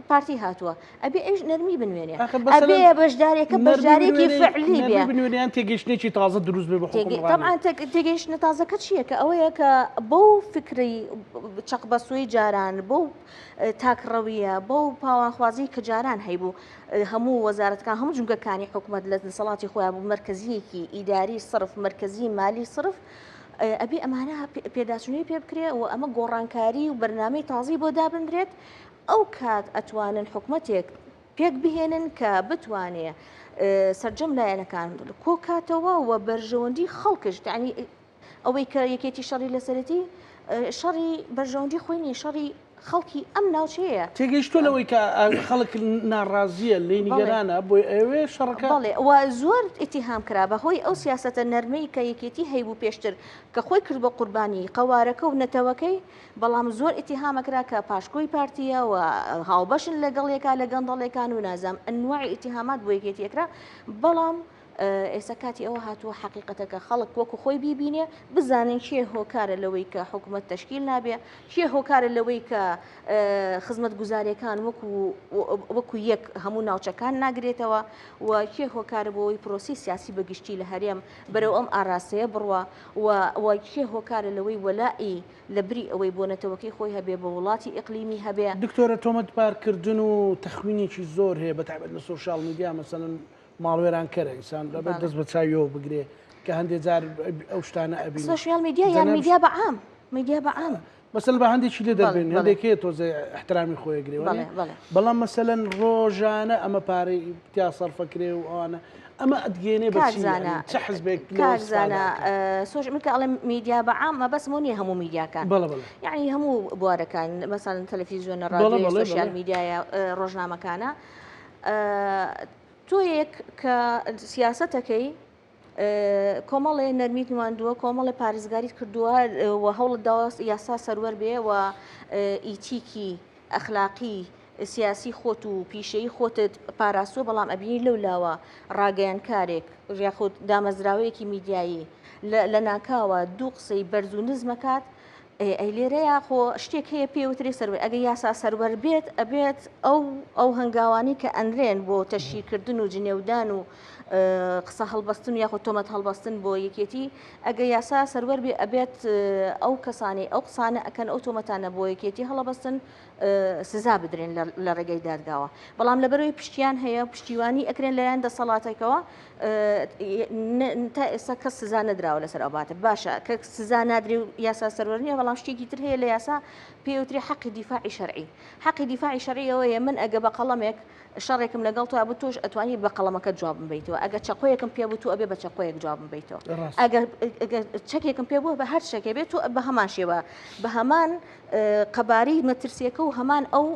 پارتی هاتووە ئەبێ ئەوش نەرمی بنوێنێ ئەبێ بەشدارێکە بەشدارێکی فعلی بێ بنوێنیان تێگەیشتێکی تازە دروست بێ طبعا تێگەیشتنە تازەکە چییە کە ئەوەیە کە بەو فکری چەقبەسووی جاران بەو تاکڕەویە بەو پاوانخوازی کە جاران هەیبوو هەموو وەزارەتەکان هەموو جومگەکانی حکومەت لە دەسەڵاتی خۆیان بوو مەرکەزیەکی ئیداری سڕف مەرکەزی مالی سڕف ئەبێ ئەمانە پێداچوونەوەی پێ بکرێ و ئەمە گۆڕانکاری و بەرنامەی تازەی بۆ دابنرێت ئەو کات ئەتوانن حکومەتێک پێک بهێنن کە بتوانێ سەرجەم لایەنەکان کۆکاتەوە و بەرژەوەندی خەڵکش یعنی ئەوەی کە یەکێتی شەڕی لەسەرەتی شەڕی بەرژەوەندی خۆی نیە شەڕی خەڵکی ئەم ناوچەیە. تێگەیشتووە لەوەی کە خەڵک ناڕازییە لێی نیگەرانە بۆی ئەیەوێ شەڕەکە. بەڵێ و زۆر ئیتیهام کرا بە هۆی ئەو سیاسەتە نەرمەی کە یەکێتی هەیبوو پێشتر کە خۆی کرد بە قوربانی قەوارەکە و نەتەوەکەی بەڵام زۆر ئیتیهامە کرا کە پاشکۆی پارتییە و هاوبەشن لەگەڵ یەکا لە گەندەڵێکان و نازام ئەنواعی ئیتیهامات بۆ یەکێتی ئەکرا بەڵام ئێستا کاتی ئەوە هاتووە حەقیقەتەکە خەڵک وەکو خۆی بیبینێ، بزانن کێ هۆکارە لەوەی کە حکومەت تەشکیل نابێ، کێ هۆکارە لەوەی کە خزمەتگوزاریەکان وەکو وەکو یەک هەموو ناوچەکان ناگرێتەوە و کێ هۆکارە بۆ ئەوەی پرۆسەی سیاسی بە گشتی لە هەرێم بەرەو ئەم ئاراستەیە بڕوا و و کێ هۆکارە لەوەی وەلائی لە بری ئەوەی بۆ نەتەوەکەی خۆی هەبێ بۆ وڵاتی ئیقلیمی هەبێ. دکتۆرە تۆمەتبارکردن و تەخوینێکی زۆر هەیە بەتایبەت لە سۆشیال میدیا مەسەلەن ماڵوێرانکەرە ئینسان دەبێت دەست بە چاویەوە بگرێ کە هەندێک جار ئەو شتانە ئەبینی سۆشیال میدیا یان میدیا بە عام میدیا بە عام مەسەل بە هەندێکی لێ دەربێن هەندێک هەیە تۆزێ احترامی خۆی گرێ بەڵام مەسەلەن ڕۆژانە ئەمە پارەی تیا سەرفەکرێ و ئەوانە ئەمە ئەتگەێنێ بە چ حزبێک کارزانە سۆش من کە ئەڵێم میدیا بە عام مەبەستم نییە هەموو میدیاکان یعنی هەموو بوارەکان مەسەلەن تەلەفیزیۆنە ڕادیۆ سۆشیال میدیایە ڕۆژنامەکانە تۆیەک کە سیاسەتەکەی کۆمەڵێ نەرمیت نواندووە کۆمەڵێ پارێزگاریت کردووە و هەوڵت داوە یاسا سەروەر بێ و ئیتیکی ئەخلاقی سیاسی خۆت و پیشەی خۆتت پاراستووە بەڵام ئەبینی لەو لاوە ڕاگەیانکارێک یاخود دامەزراوەیەکی میدیایی لە ناکاوە دوو قسەی بەرز و نزمەکات ئەی لێرەیا خۆ شتێک هەیە پێ وترێ سەروەر ئەگەر یاسا سەروەر بێت ئەبێت ئەو ئەو هەنگاوانی کە ئەنرێن بۆ تەشهیرکردن و جنێودان و قسە هەڵبەستن و یاخود تۆمەت هەڵبەستن بۆ یەکێتی ئەگەر یاسا سەروەر بێ ئەبێت ئەو کەسانی ئەو قسانە ئەکەن ئەو تۆمەتانە بۆ یەکێتی هەڵەبەستن سزا بدرێن لە ڕێگەی دادگاوە بەڵام لەبەرەوەی پشتیان هەیە پشتیوانی ئەکرێن لەلایەن دەسەڵاتێکەوە تا ئێستا کەس سزا نەدراوە لەسەر ئەو باتە باشە کە سزا نادرێ و یاسا سەروەر نییە بەڵام شتێکی تر هەیە لە یاسا پێوتری حەقی دیفاعی شەرعی حەقی دیفاعی شەرعی ئەوەیە من ئەگە بە قەڵەمێک شەڕێکم لەگەڵ تۆ بوو تۆش ئەتوانی بە قەڵەمەکە جوابم بیتەوە ئەگە چەقۆیەکم پێ بوو تۆ ئەبێ بە چەقۆیەک جوابم بیتەوە ئەگەر چەکێکم پێ بوو بە هەر شتێکێ بێت تۆ بە هەمان شێوە بە هەمان قەبارەی مەترسیەکە و هەمان ئەو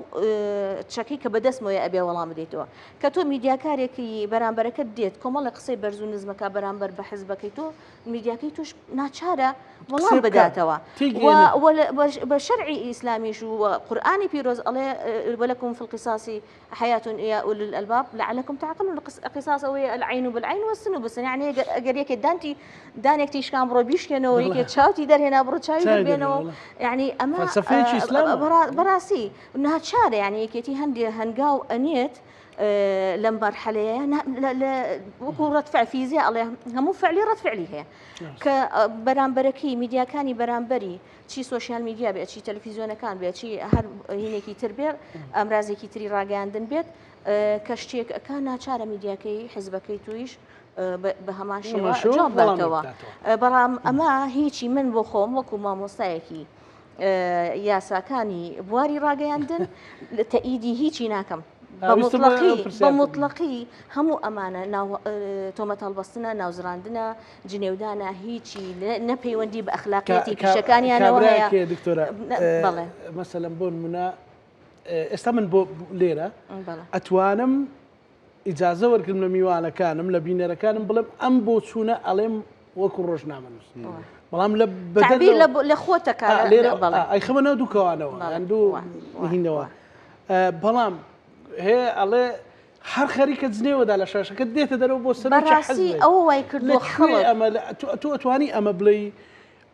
چەکەی کە بەدەستمەوەیە ئەبێ وەڵام بدەیتەوە. کە تۆ میدیاکارێکی بەرامبەرەکەت دێت کۆمەڵێک قسەی بەرز و نزمەکە بەرامبەر بە حزبەکەی تۆ میدیاکەی تۆش ناچارە وەڵام بداتەوە. بە شەرعی ئیسلامیش و قورئانی پیرۆز ئەڵێ ولكم في القصاص حياة يا أولي الألباب لعلكم تعقلون قصاص ئەوەیە العين بالعين والسن بالسن یعنی ئەگەر یەکێ دانتی دانێک تیشکان بڕۆ بیشکێنەوە یەکێ چاوتی دەرهێنا بڕۆ چاوی دەربێنەوە یعنی ئەمە بەڕاستی ناچارە یعنی یەکێتی هەندێ هەنگاو ئەنێت لەم مەرحەلەیە وەکو ڕەت فعل فیزیا ئەڵێ هەموو فعلی ڕەت فعلی هەیە کە بەرامبەرەکەی میدیاکانی بەرامبەری چی سۆشیال میدیا بێت چی تەلەفیزیۆنەکان بێت چی هەر هینێکی تر بێت ئامرازێکی تری ڕاگەیاندن بێت کە شتێک ئەکا ناچارە میدیاکەی حزبەکەی تویش. بە هەمان شێوە جواب باتەوە. بەڵام ئەمە هیچی من بۆ خۆم وەکو مامۆستایەکی یاساکانی بواری ڕاگەیاندن تەئیدی هیچی ناکەم. بە موتڵەقی هەموو ئەمانە تۆمەت هەڵبەستنە، ناوزڕاندنە، جنێودانە، هیچی نە پەیوەندی بە ئەخلاقیەتی پیشەکانیانەوە هەیە. دکتۆرە بەڵێ مەسەلەن بۆ نمونە ئێستا من بۆ لێرە ئەتوانم ئیجازە وەرگرم لە میوانەکانم لە بینەرەکانم بڵێم ئەم بۆچوونە ئەڵێم وەکو ڕۆژنامەنووس بەڵام لە بەدەر لە خۆتەکە لێرە ئەیخەمە ناو دووکەوانەوە یان دوو هینەوە بەڵام هەیە ئەڵێ هەر خەریکە جنێوەدا لە شاشەکە دێتە دەرەوە بۆ سەر بەڕاستی ئەوە وای کردووە خەڵک ئەمە تۆ ئەتوانی ئەمە بڵێی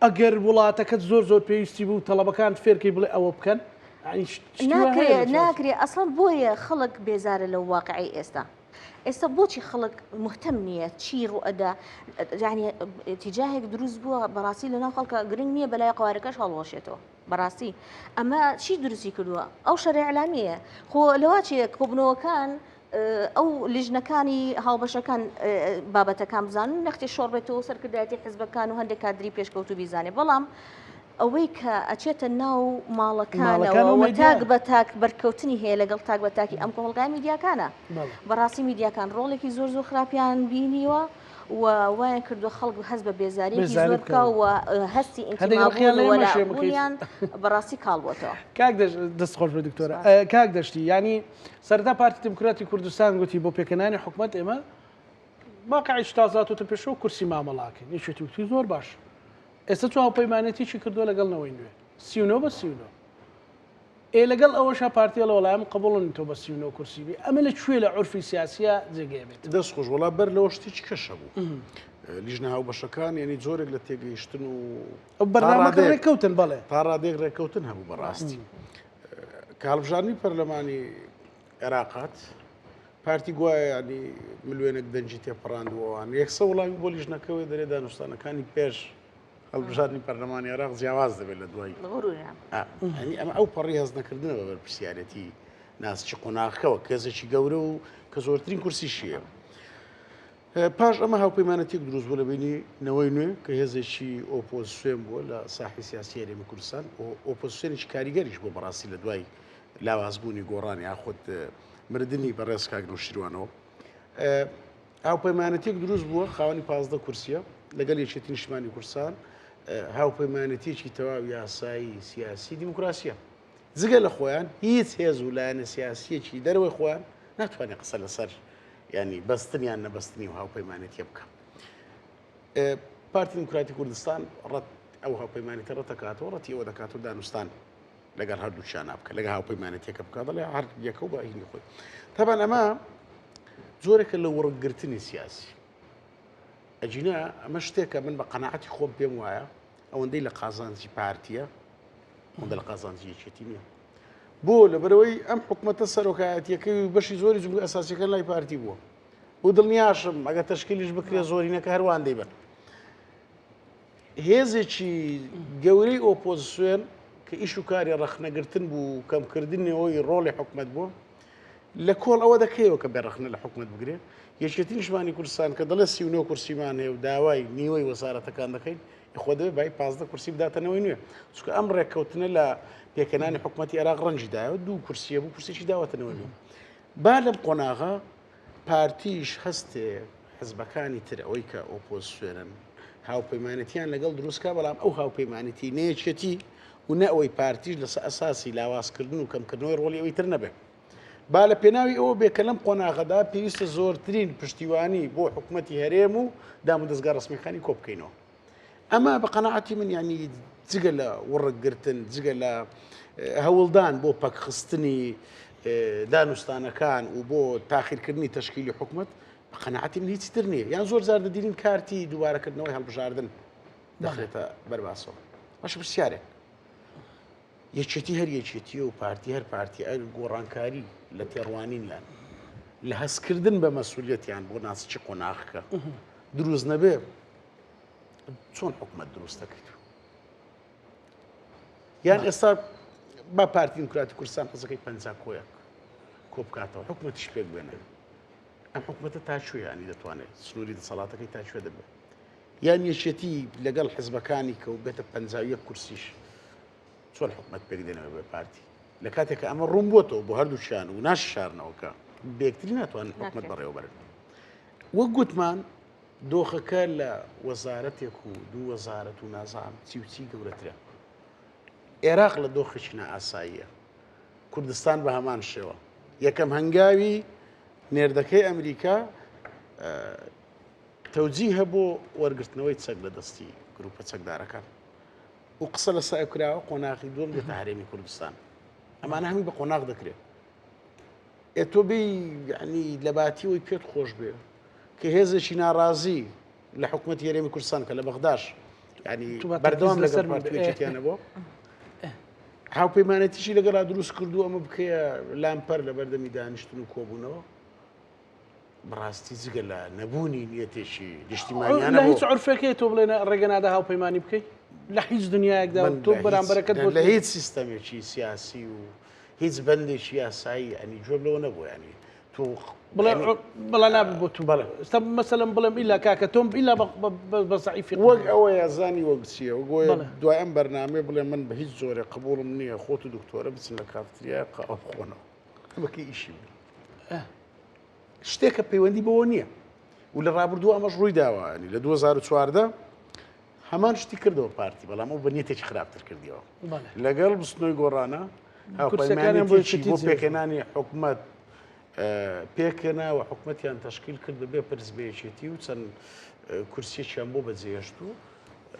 ئەگەر وڵاتەکەت زۆر زۆر پێویستی بوو تەڵەبەکانت فێرکەی بڵێ ئەوە بکەن ناکرێ ناکرێ ئەسڵەن بۆیە خەڵک بێزارە لەو واقعی ئێستا ئێستا بۆچی خەڵک مهتەم نییە چی ڕوئەدا یعنی تیجاهێک دروست بووە بەڕاستی لەناو خەڵکە گرنگ نییە بەلای قوارەکەش هەڵوەشێتەوە بەڕاستی ئەمە چی دروستی کردووە ئەو شەرە ئەلامیە خۆ لەوا چیە کۆبنەوەکان ئەو لیژنەکانی هاوبەشەکان بابەتەکان بزانن نەختێ شۆڕ بێتەوە سەرکردایەتی حزبەکان و هەندێک کادری پێشکەوتوو بیزانێ بەڵام ئەوەی کە ئەچێتە ناو ماڵەکانەوە تاک بە تاک بەرکەوتنی هەیە لەگەڵ تاک بە تاکی ئەم کۆمەڵگای میدیاکانە بەڕاستی میدیاکان ڕۆڵێکی زۆر زۆر خراپیان بینیوە و وایان کردووە خەڵک هەست بە بێزاریەکی زۆر بکا و هەستی ئینتیمابوون و وەلابوونیان بەڕاستی کاڵ بۆتەوە. کاک دەست خۆش بێ دکتۆرە. کاک دەشتی یانی سەرەتا پارتی دیموکراتی کوردستان گوتی بۆ پێکهێنانی حکومەت ئێمە واقعێکی تازە هاتۆتە پێشەوە کورسی مامەڵاکەین یەکێتی وتی زۆر باش ئێستا چۆ هاوپەیمانێتیی کردووە لەگەڵ نەوەی نوێ 39 بە 39 ئێ لەگەڵ ئەوەشا پارتی ئەڵێ وەڵا ئێمە قبوڵن تۆ بە 39 کورسی بی ئەمە لە کوێ لە عورفی سیاسیا جێگەی ئەبێت؟ دەست خۆش وەڵا بەر لەوە شتێکی کەش هەبوو لیژنە هاوبەشەکان یعنی جۆرێک لە تێگەیشتن و ئەو بەرنامەکە ڕێککەوتن بەڵێ تا ڕادەیەک ڕێککەوتن هەبوو بەڕاستی کە هەڵبژاردنی پەرلەمانی عێراق هات پارتی گوایە ینی ملیۆنێک دەنگی تێپەڕاندووەوان یەکسە وڵامی بۆ لیژنەکەوەی دەرێ دانوستانەکانی پێش هەڵبژاردنی پەرلەمانی عێراق جیاواز دەبێت لە دوای ینی ئەمە ئەو پەڕی هەست نەکردنە بە بەرپرسیارەتی ناسکی قۆناغەکەوە کێزێکی گەورە و کە زۆرترین کورسیشیە. پاش ئەمە هاوپەیمانەتێک دروست بوو لە بینی نەوەی نوێ کە هێزێکی ئۆپۆزیسیۆن بووە لە ساحی سیاسی هەرێمی کوردستان ئۆپۆزیسیۆنێکی کاریگەریش بۆ بەڕاستی لە دوای لاوازبوونی گۆڕان یاخود مردنی بەڕێز کاک نەوشیروانەوە هاوپەیمانەتێک دروست بووە خاوەنی 15 کورسیە لەگەڵ یەکێتی نیشتمانی کوردستان هاوپەیمانەتێکی تەواو یاسایی سیاسی دیموکراسیە جگە لە خۆیان هیچ هێز و لایەنە سیاسیەکی دەرەوەی خۆیان ناتوانێت قسە لەسەر ینی بەستن یان نەبەستنی و هاوپەیمانێتیە بکە پارتی دیموکراتی کوردستان ڕەت ئەو هاوپەیمانێتە ڕەتەکاتەوە ڕەتی ئەوە دەکات و دانوستان لەگەڵ هەردووکیانە بکە لەگە هاوپەیمانێتیەکە بکە دەڵێ هەر یەکە و بە هینی خۆی تەبان ئەمە جۆرێکە لە وڕگرتنی سیاسی ئەجینا ئەمە شتێکە من بە قەنەعەتی خۆم پێم وایە ئەوەندەی لە قازانجی پارتیە ئەوەندە لە قازانجی یەکێتی نییە بۆ لەبەرەوەی ئەم حکومەتە سەرۆکایەتیەکەی و بەشی زۆری جمهوری ئەساسیەکان لای پارتی بووە و دڵنیاشم ئەگەر تەشکیلیش بکرێ زۆرینەکە هەروان دەیبن هێزێکی گەورەی ئۆپۆزیسیۆن کە ئیش و کاری ڕەخنەگرتن بوو و کەمکردنەوەی ڕۆڵی حکومەت بوو لە کۆڵ ئەوە دەکەیەوە کە بێ ڕەخنە لە حکومەت بگرێ یەکێتی نیشتمانی کوردستان کە دەڵێ 39 کورسیمان هەیە و داوای نیوەی وەزارەتەکان دەکەین خۆ دەبێ بای 15 کورسی بداتەنەوەی نوێ چونکە ئەم ڕێککەوتنە لە پێکهێنانی حکومەتی عێراق ڕەنجی دایەوە دوو کورسیە بوو کورسێکی داوەتەنەوە نوێ با لەم قۆناغە پارتیش هەستێ حزبەکانی تر ئەوەی کە ئۆپۆزسیۆنن هاوپەیمانێتیان لەگەڵ دروست کا بەڵام ئەو هاوپەیمانێتی نە یەکێتی و نە ئەوەی پارتیش لەسەر ئەساسی لاوازکردن و کەمکردنەوەی ڕۆڵی ئەوی تر نەبێ با لە پێناوی ئەوە بێ کە لەم قۆناغەدا پێویستە زۆرترین پشتیوانی بۆ حکوومەتی هەرێم و دامودەزگا ڕەسمیەکانی کۆ بکەینەوە ئەمە بە قەناعەتی من یعنی جگە لە وڕکگرتن جگە لە هەوڵدان بۆ پەکخستنی دانوستانەکان و بۆ تاخیرکردنی تەشکیلی حکومت بە قەناعەتی من هیچی تر نییە یان زۆر جار دەدینین کارتی دووبارەکردنەوەی هەڵبژاردن دەخرێتە بەرباسەوە باشە پرسیارێک یەکێتی هەر یەکێتیە و پارتی هەر پارتی ئەر گۆڕانکاری لە تێڕوانینیان لە هەستکردن بە مەسولیەتیان بۆ ناسکی قۆناغەکە دروست نەبێ چۆن حکومت دروست دەکەیت یان ئێستا با پارتی دیموکراتی کوردستان حزەکەی پ کۆیەک کۆ بکاتەوە حکومەتیش پێک بێنێ. ئەم حکوومەتە تا کوێ ینی دەتوانێت سنووری دەسەڵاتەکەی تا کوێ دەبێت یان یەکێتی لەگەڵ حزبەکانی کە و بێتە 51 کورسیش چۆن حکومت پێک دێنەوە بێ پارتی لە کاتێک کە ئەمە ڕوون بۆتەوە بۆ هەردووچیان و ناشارنەوە کە بێکتری ناتوانن حکومت بەڕێوەبەرن وەک گوتمان دۆخەکە لە وەزارەتێک و دوو وەزارەت و نازانم چی و چی گەورەترە. ئێراق لە دۆخێکی نائاساییە. کوردستان بە هەمان شێوە. یەکەم هەنگاوی نێردەکەی ئەمریکا تەوجیهە بۆ وەرگرتنەوەی چەک لە دەستی گروپە چەکدارەکان و قسە لە سای کراوە قۆناغی دووەم دێتە هەرێمی کوردستان. ئەمانە هەمووی بە قۆناغ دەکرێت. ئێ تۆ بێی یعنی لەباتی ئەوەی پێت خۆش بێ کە هێزێکی ناڕازی لە حکوومەتی هەرێمی کوردستان کە لە بەغداش ینی بەردەوام لەسەر پارتیەکیانە بۆ هاوپەیمانێتیشی لەگەڵا دروست کردو ئەمە بکەیە لامپەر لە بەردەمی دانیشتن و کۆبوونەوە بەڕاستی جگە لە نەبوونی نیەتێکی نیشتیمانیانە لە هیچ عرفێکی تۆ بڵێن ڕێگە نادا هاوپەیمانی بکەیت لە هیچ دنیایەکدا تۆ بەرامبەرەکەت لە هیچ سیستەمێکی سیاسی و هیچ بەندێکی یاسایی ینی گوێم لەوە نەبوو ینی تۆ بڵێ بەڵا نابێت بۆ تو بەڵێ ئێستا مەسەلەن بڵێم ئیلا کاکە تۆم ئیلا بە زەعیفی وەک ئەوەیە زانی وەک چییە وەگۆیە دوای ئەم بەرنامەیە بڵێ من بە هیچ جۆرێ قبوڵم نییە خۆت و دکتۆرە بچن لە کافتریا قاوە بخۆنەوە ئەمەکە ئیشی بێ شتێکە پەیوەندی بەوە نییە و لە ڕابردوو ئەمەش ڕووی داوە ینی لە 2014 هەمان شتی کردەوە پارتی بەڵام ئەو بە نیەتێکی خراپتر کردیەوە لەگەڵ بستنەوەی گۆڕانە هاوپەیمانێتی بۆ پێکهێنانی حکومەت پێکهێنا و حکومەتیان تەشکیل کرد بەبێ پرس بە یەکێتی و چەند کورسیەکیان بۆ بەجێهێشت و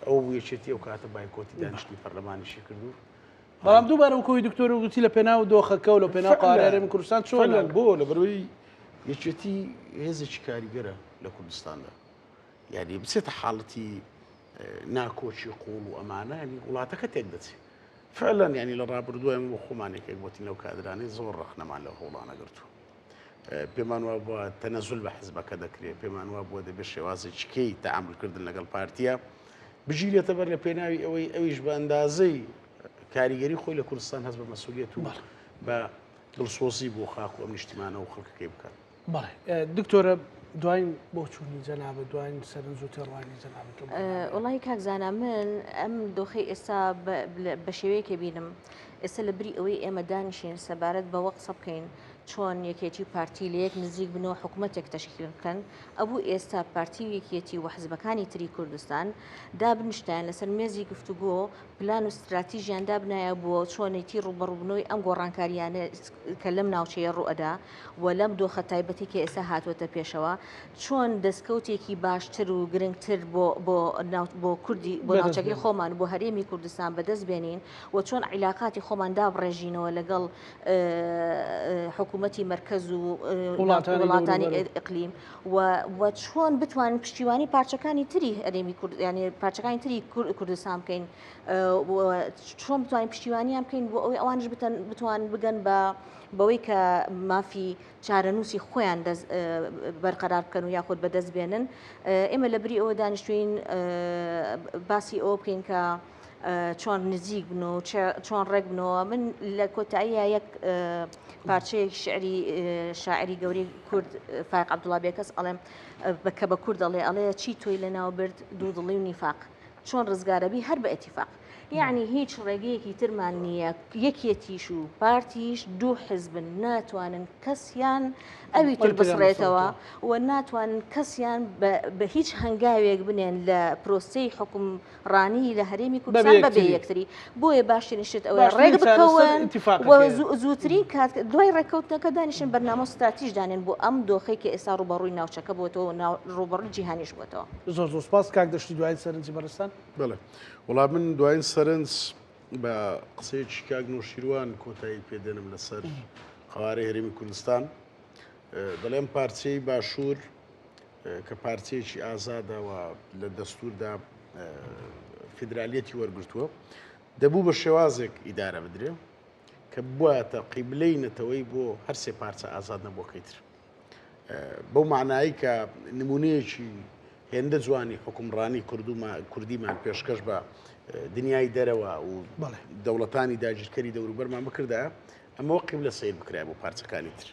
ئەو یەکێتی ئەو کاتە بایکۆتی دانیشتنی پەرلەمانیشی کرد و بەڵام دووبارە وکۆی دکتۆر گوتی لە پێناو دۆخەکە و لە پێناو قوارەی هەرێمی کوردستان چۆن بۆ لە بەروی یەکێتی هێزێکی کاریگەرە لە کوردستاندا یانی بچێتە حاڵەتی ناکۆکی قوڵ و ئەمانە ینی وڵاتەکە تێک دەچێت فعلا ینی لە ڕابردوو ئێمە بۆ خۆمان یەکێک بۆتین لەو کادرانەی زۆر ڕەخنەمان لەو هەوڵانە گرتووە پێمان وا بووە تەنەزول بە حزبەکە دەکرێت پێمان وا بووە دەبێت شێوازێکی کەی تەعاملکردن لەگەڵ پارتیە بگیرێتە بەر لە پێناوی ئەوەی ئەویش بە ئەندازەی کاریگەری خۆی لە کوردستان هەست بە مەسولیت و بە دڵسۆزی بۆ خاک و ئەم نیشتیمانە و خەڵکەکەی بکات. بەڵێ دکتۆرە دواین بۆچوونی جەنابت دواین سەرنج و تێڕوانینی جەنابت لەو بەرنامەیە. وەڵاهی کاک زانا من ئەم دۆخەی ئێستا بە شێوەیەکە بینم ئێستا لە بری ئەوەی ئێمە دانیشین سەبارەت بەوە قسە بکەین چۆن یەکێتی و پارتی لە یەک نزیک بنەوە حکوومەتێک تەشکیل بکەن ئەبوو ئێستا پارتی و یەکێتی و حزبەکانی تری کوردستان دابنیشتایان لەسەر مێزی گفتوگۆ پلان و ستراتیژیان دابنایە بۆ چۆنێتی ڕووبەڕووبوونەوەی ئەم گۆڕانکارییانە کە لەم ناوچەیە ڕووئەدا و لەم دۆخە تایبەتی کە ئێستا هاتووەتە پێشەوە چۆن دەستکەوتێکی باشتر و گرنگتر بۆ بۆ بۆ کوردی بۆ ناوچەکەی خۆمان بۆ هەرێمی کوردستان بەدەست بێنین و چۆن عیلاقاتی خۆمان دابڕێژینەوە لەگەڵ حکوومەتی مەرکەز و وڵاتانی ئیقلیم و چۆن بتوانین پشتیوانی پارچەکانی تری هەرێمی کورد یعنی پارچەکانی تری کوردستان بکەین چۆن بتوانین پشتیوانیان بکەین بۆ ئەوەی ئەوانش بتوان بگەن بە بەوەی کە مافی چارەنووسی خۆیان بەرقەرار بکەن و یاخود بەدەست بێنن ئێمە لە بری ئەوە دانیشتوین باسی ئەوە بکەین کە چۆن نزیک بن و چۆن ڕێک بنەوە من لە کۆتاییە یەک پارچەیەک شعری شاعری گەورەی کورد فایق عەبدوڵا بێکەس ئەڵێم کە بە کورد ئەڵێ ئەڵێ چی تۆی لە ناو برد دوودڵی و نیفاق چۆن ڕزگارەبی هەر بە ئیتیفاق یعنی هیچ ڕێگەیەکی ترمان نییە یەکێتیش و پارتیش دوو حزبن ناتوانن کەسیان ئەوی تر بسڕێتەوە و ناتوانن کەسیان بە هیچ هەنگاوێک بنێن لە پرۆسەی حکوم ڕانی لە هەرێمی کوردستان بەبێ یەکتری بۆیە باشترین شت ئەوەیە ڕێک بکەون و زووترین کات دوای ڕێککەوتنەکە دانیشن بەرنامە و ستراتیژ دانێن بۆ ئەم دۆخەی کە ئێستا ڕووبەڕووی ناوچەکە بۆتەوە و ڕووبەڕووی جیهانیش بۆتەوە. زۆر زۆر سپاس کاک دەشتی دوایین سەرنجی بەڕێزتان. بەڵێ وەڵا من دوایین سەرنج بە قسەیەکی کاک نەوشیروان کۆتایی پێ دێنم لەسەر قەوارەی هەرێمی کوردستان دەڵێم پارچەی باشوور کە پارچەیەکی ئازادە و لە دەستووردا فیدرالیەتی وەرگرتووە، دەبوو بە شێوازێک ئیدارە بدرێ کە بوایەتە قیبلەی نەتەوەی بۆ هەر سێ پارچە ئازاد نەبووەکەی تر. بەو معنایی کە نمونەیەکی هێندە جوانی حکومڕانی کوردیمان پێشکەش بە دنیای دەرەوە و دەوڵەتانی داگیرکەری دەوروبەرمان بکردایە، ئەمە وەک قیبلە سەیر بکرایە بۆ پارچەکانی تر.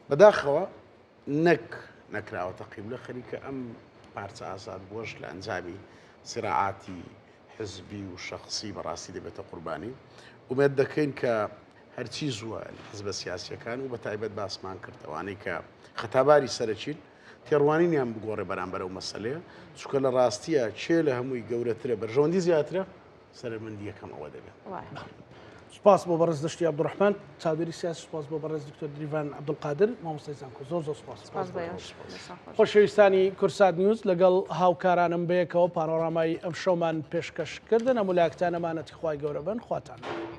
بەداخەوە. نەک نەکراوەتە قیبلە، خەریکە ئەم پارچە ئازادبووەش لە ئەنجامی سیراعاتی حزبی و شەخسی بەڕاستی دەبێتە قوربانی. ئومێد دەکەین کە هەرچی زووە حزبە سیاسیەکان و بە تایبەت باسمان کرد ئەوانەی کە خەتاباری سەرەکین تێڕوانینیان بگۆڕێ بەرامبەر ئەو مەسەلەیە، چونکە لە ڕاستیە کێ لە هەمووی گەورەترە بەرژەوەندی زیاترە، سەرمەندی یەکەم ئەوە دەبێت. سوپاس بۆ بەڕێز دەشتی عەبدولڕەحمان چاودێری سیاسی، سوپاس بۆ بەڕێز دکتۆر دریڤان عەبدولقادر مامۆستای زانکۆ، زۆر زۆر سوپاس. سوپاس بۆ ئێوەش. خۆشەویستانی کوردسات نیوز لەگەڵ هاوکارانم بەیەکەوە پانۆرامای ئەمشەومان پێشکەش کردن. هەموو لایەکتان ئەمانەتی خوای گەورە بن. خواتان لەگەڵ.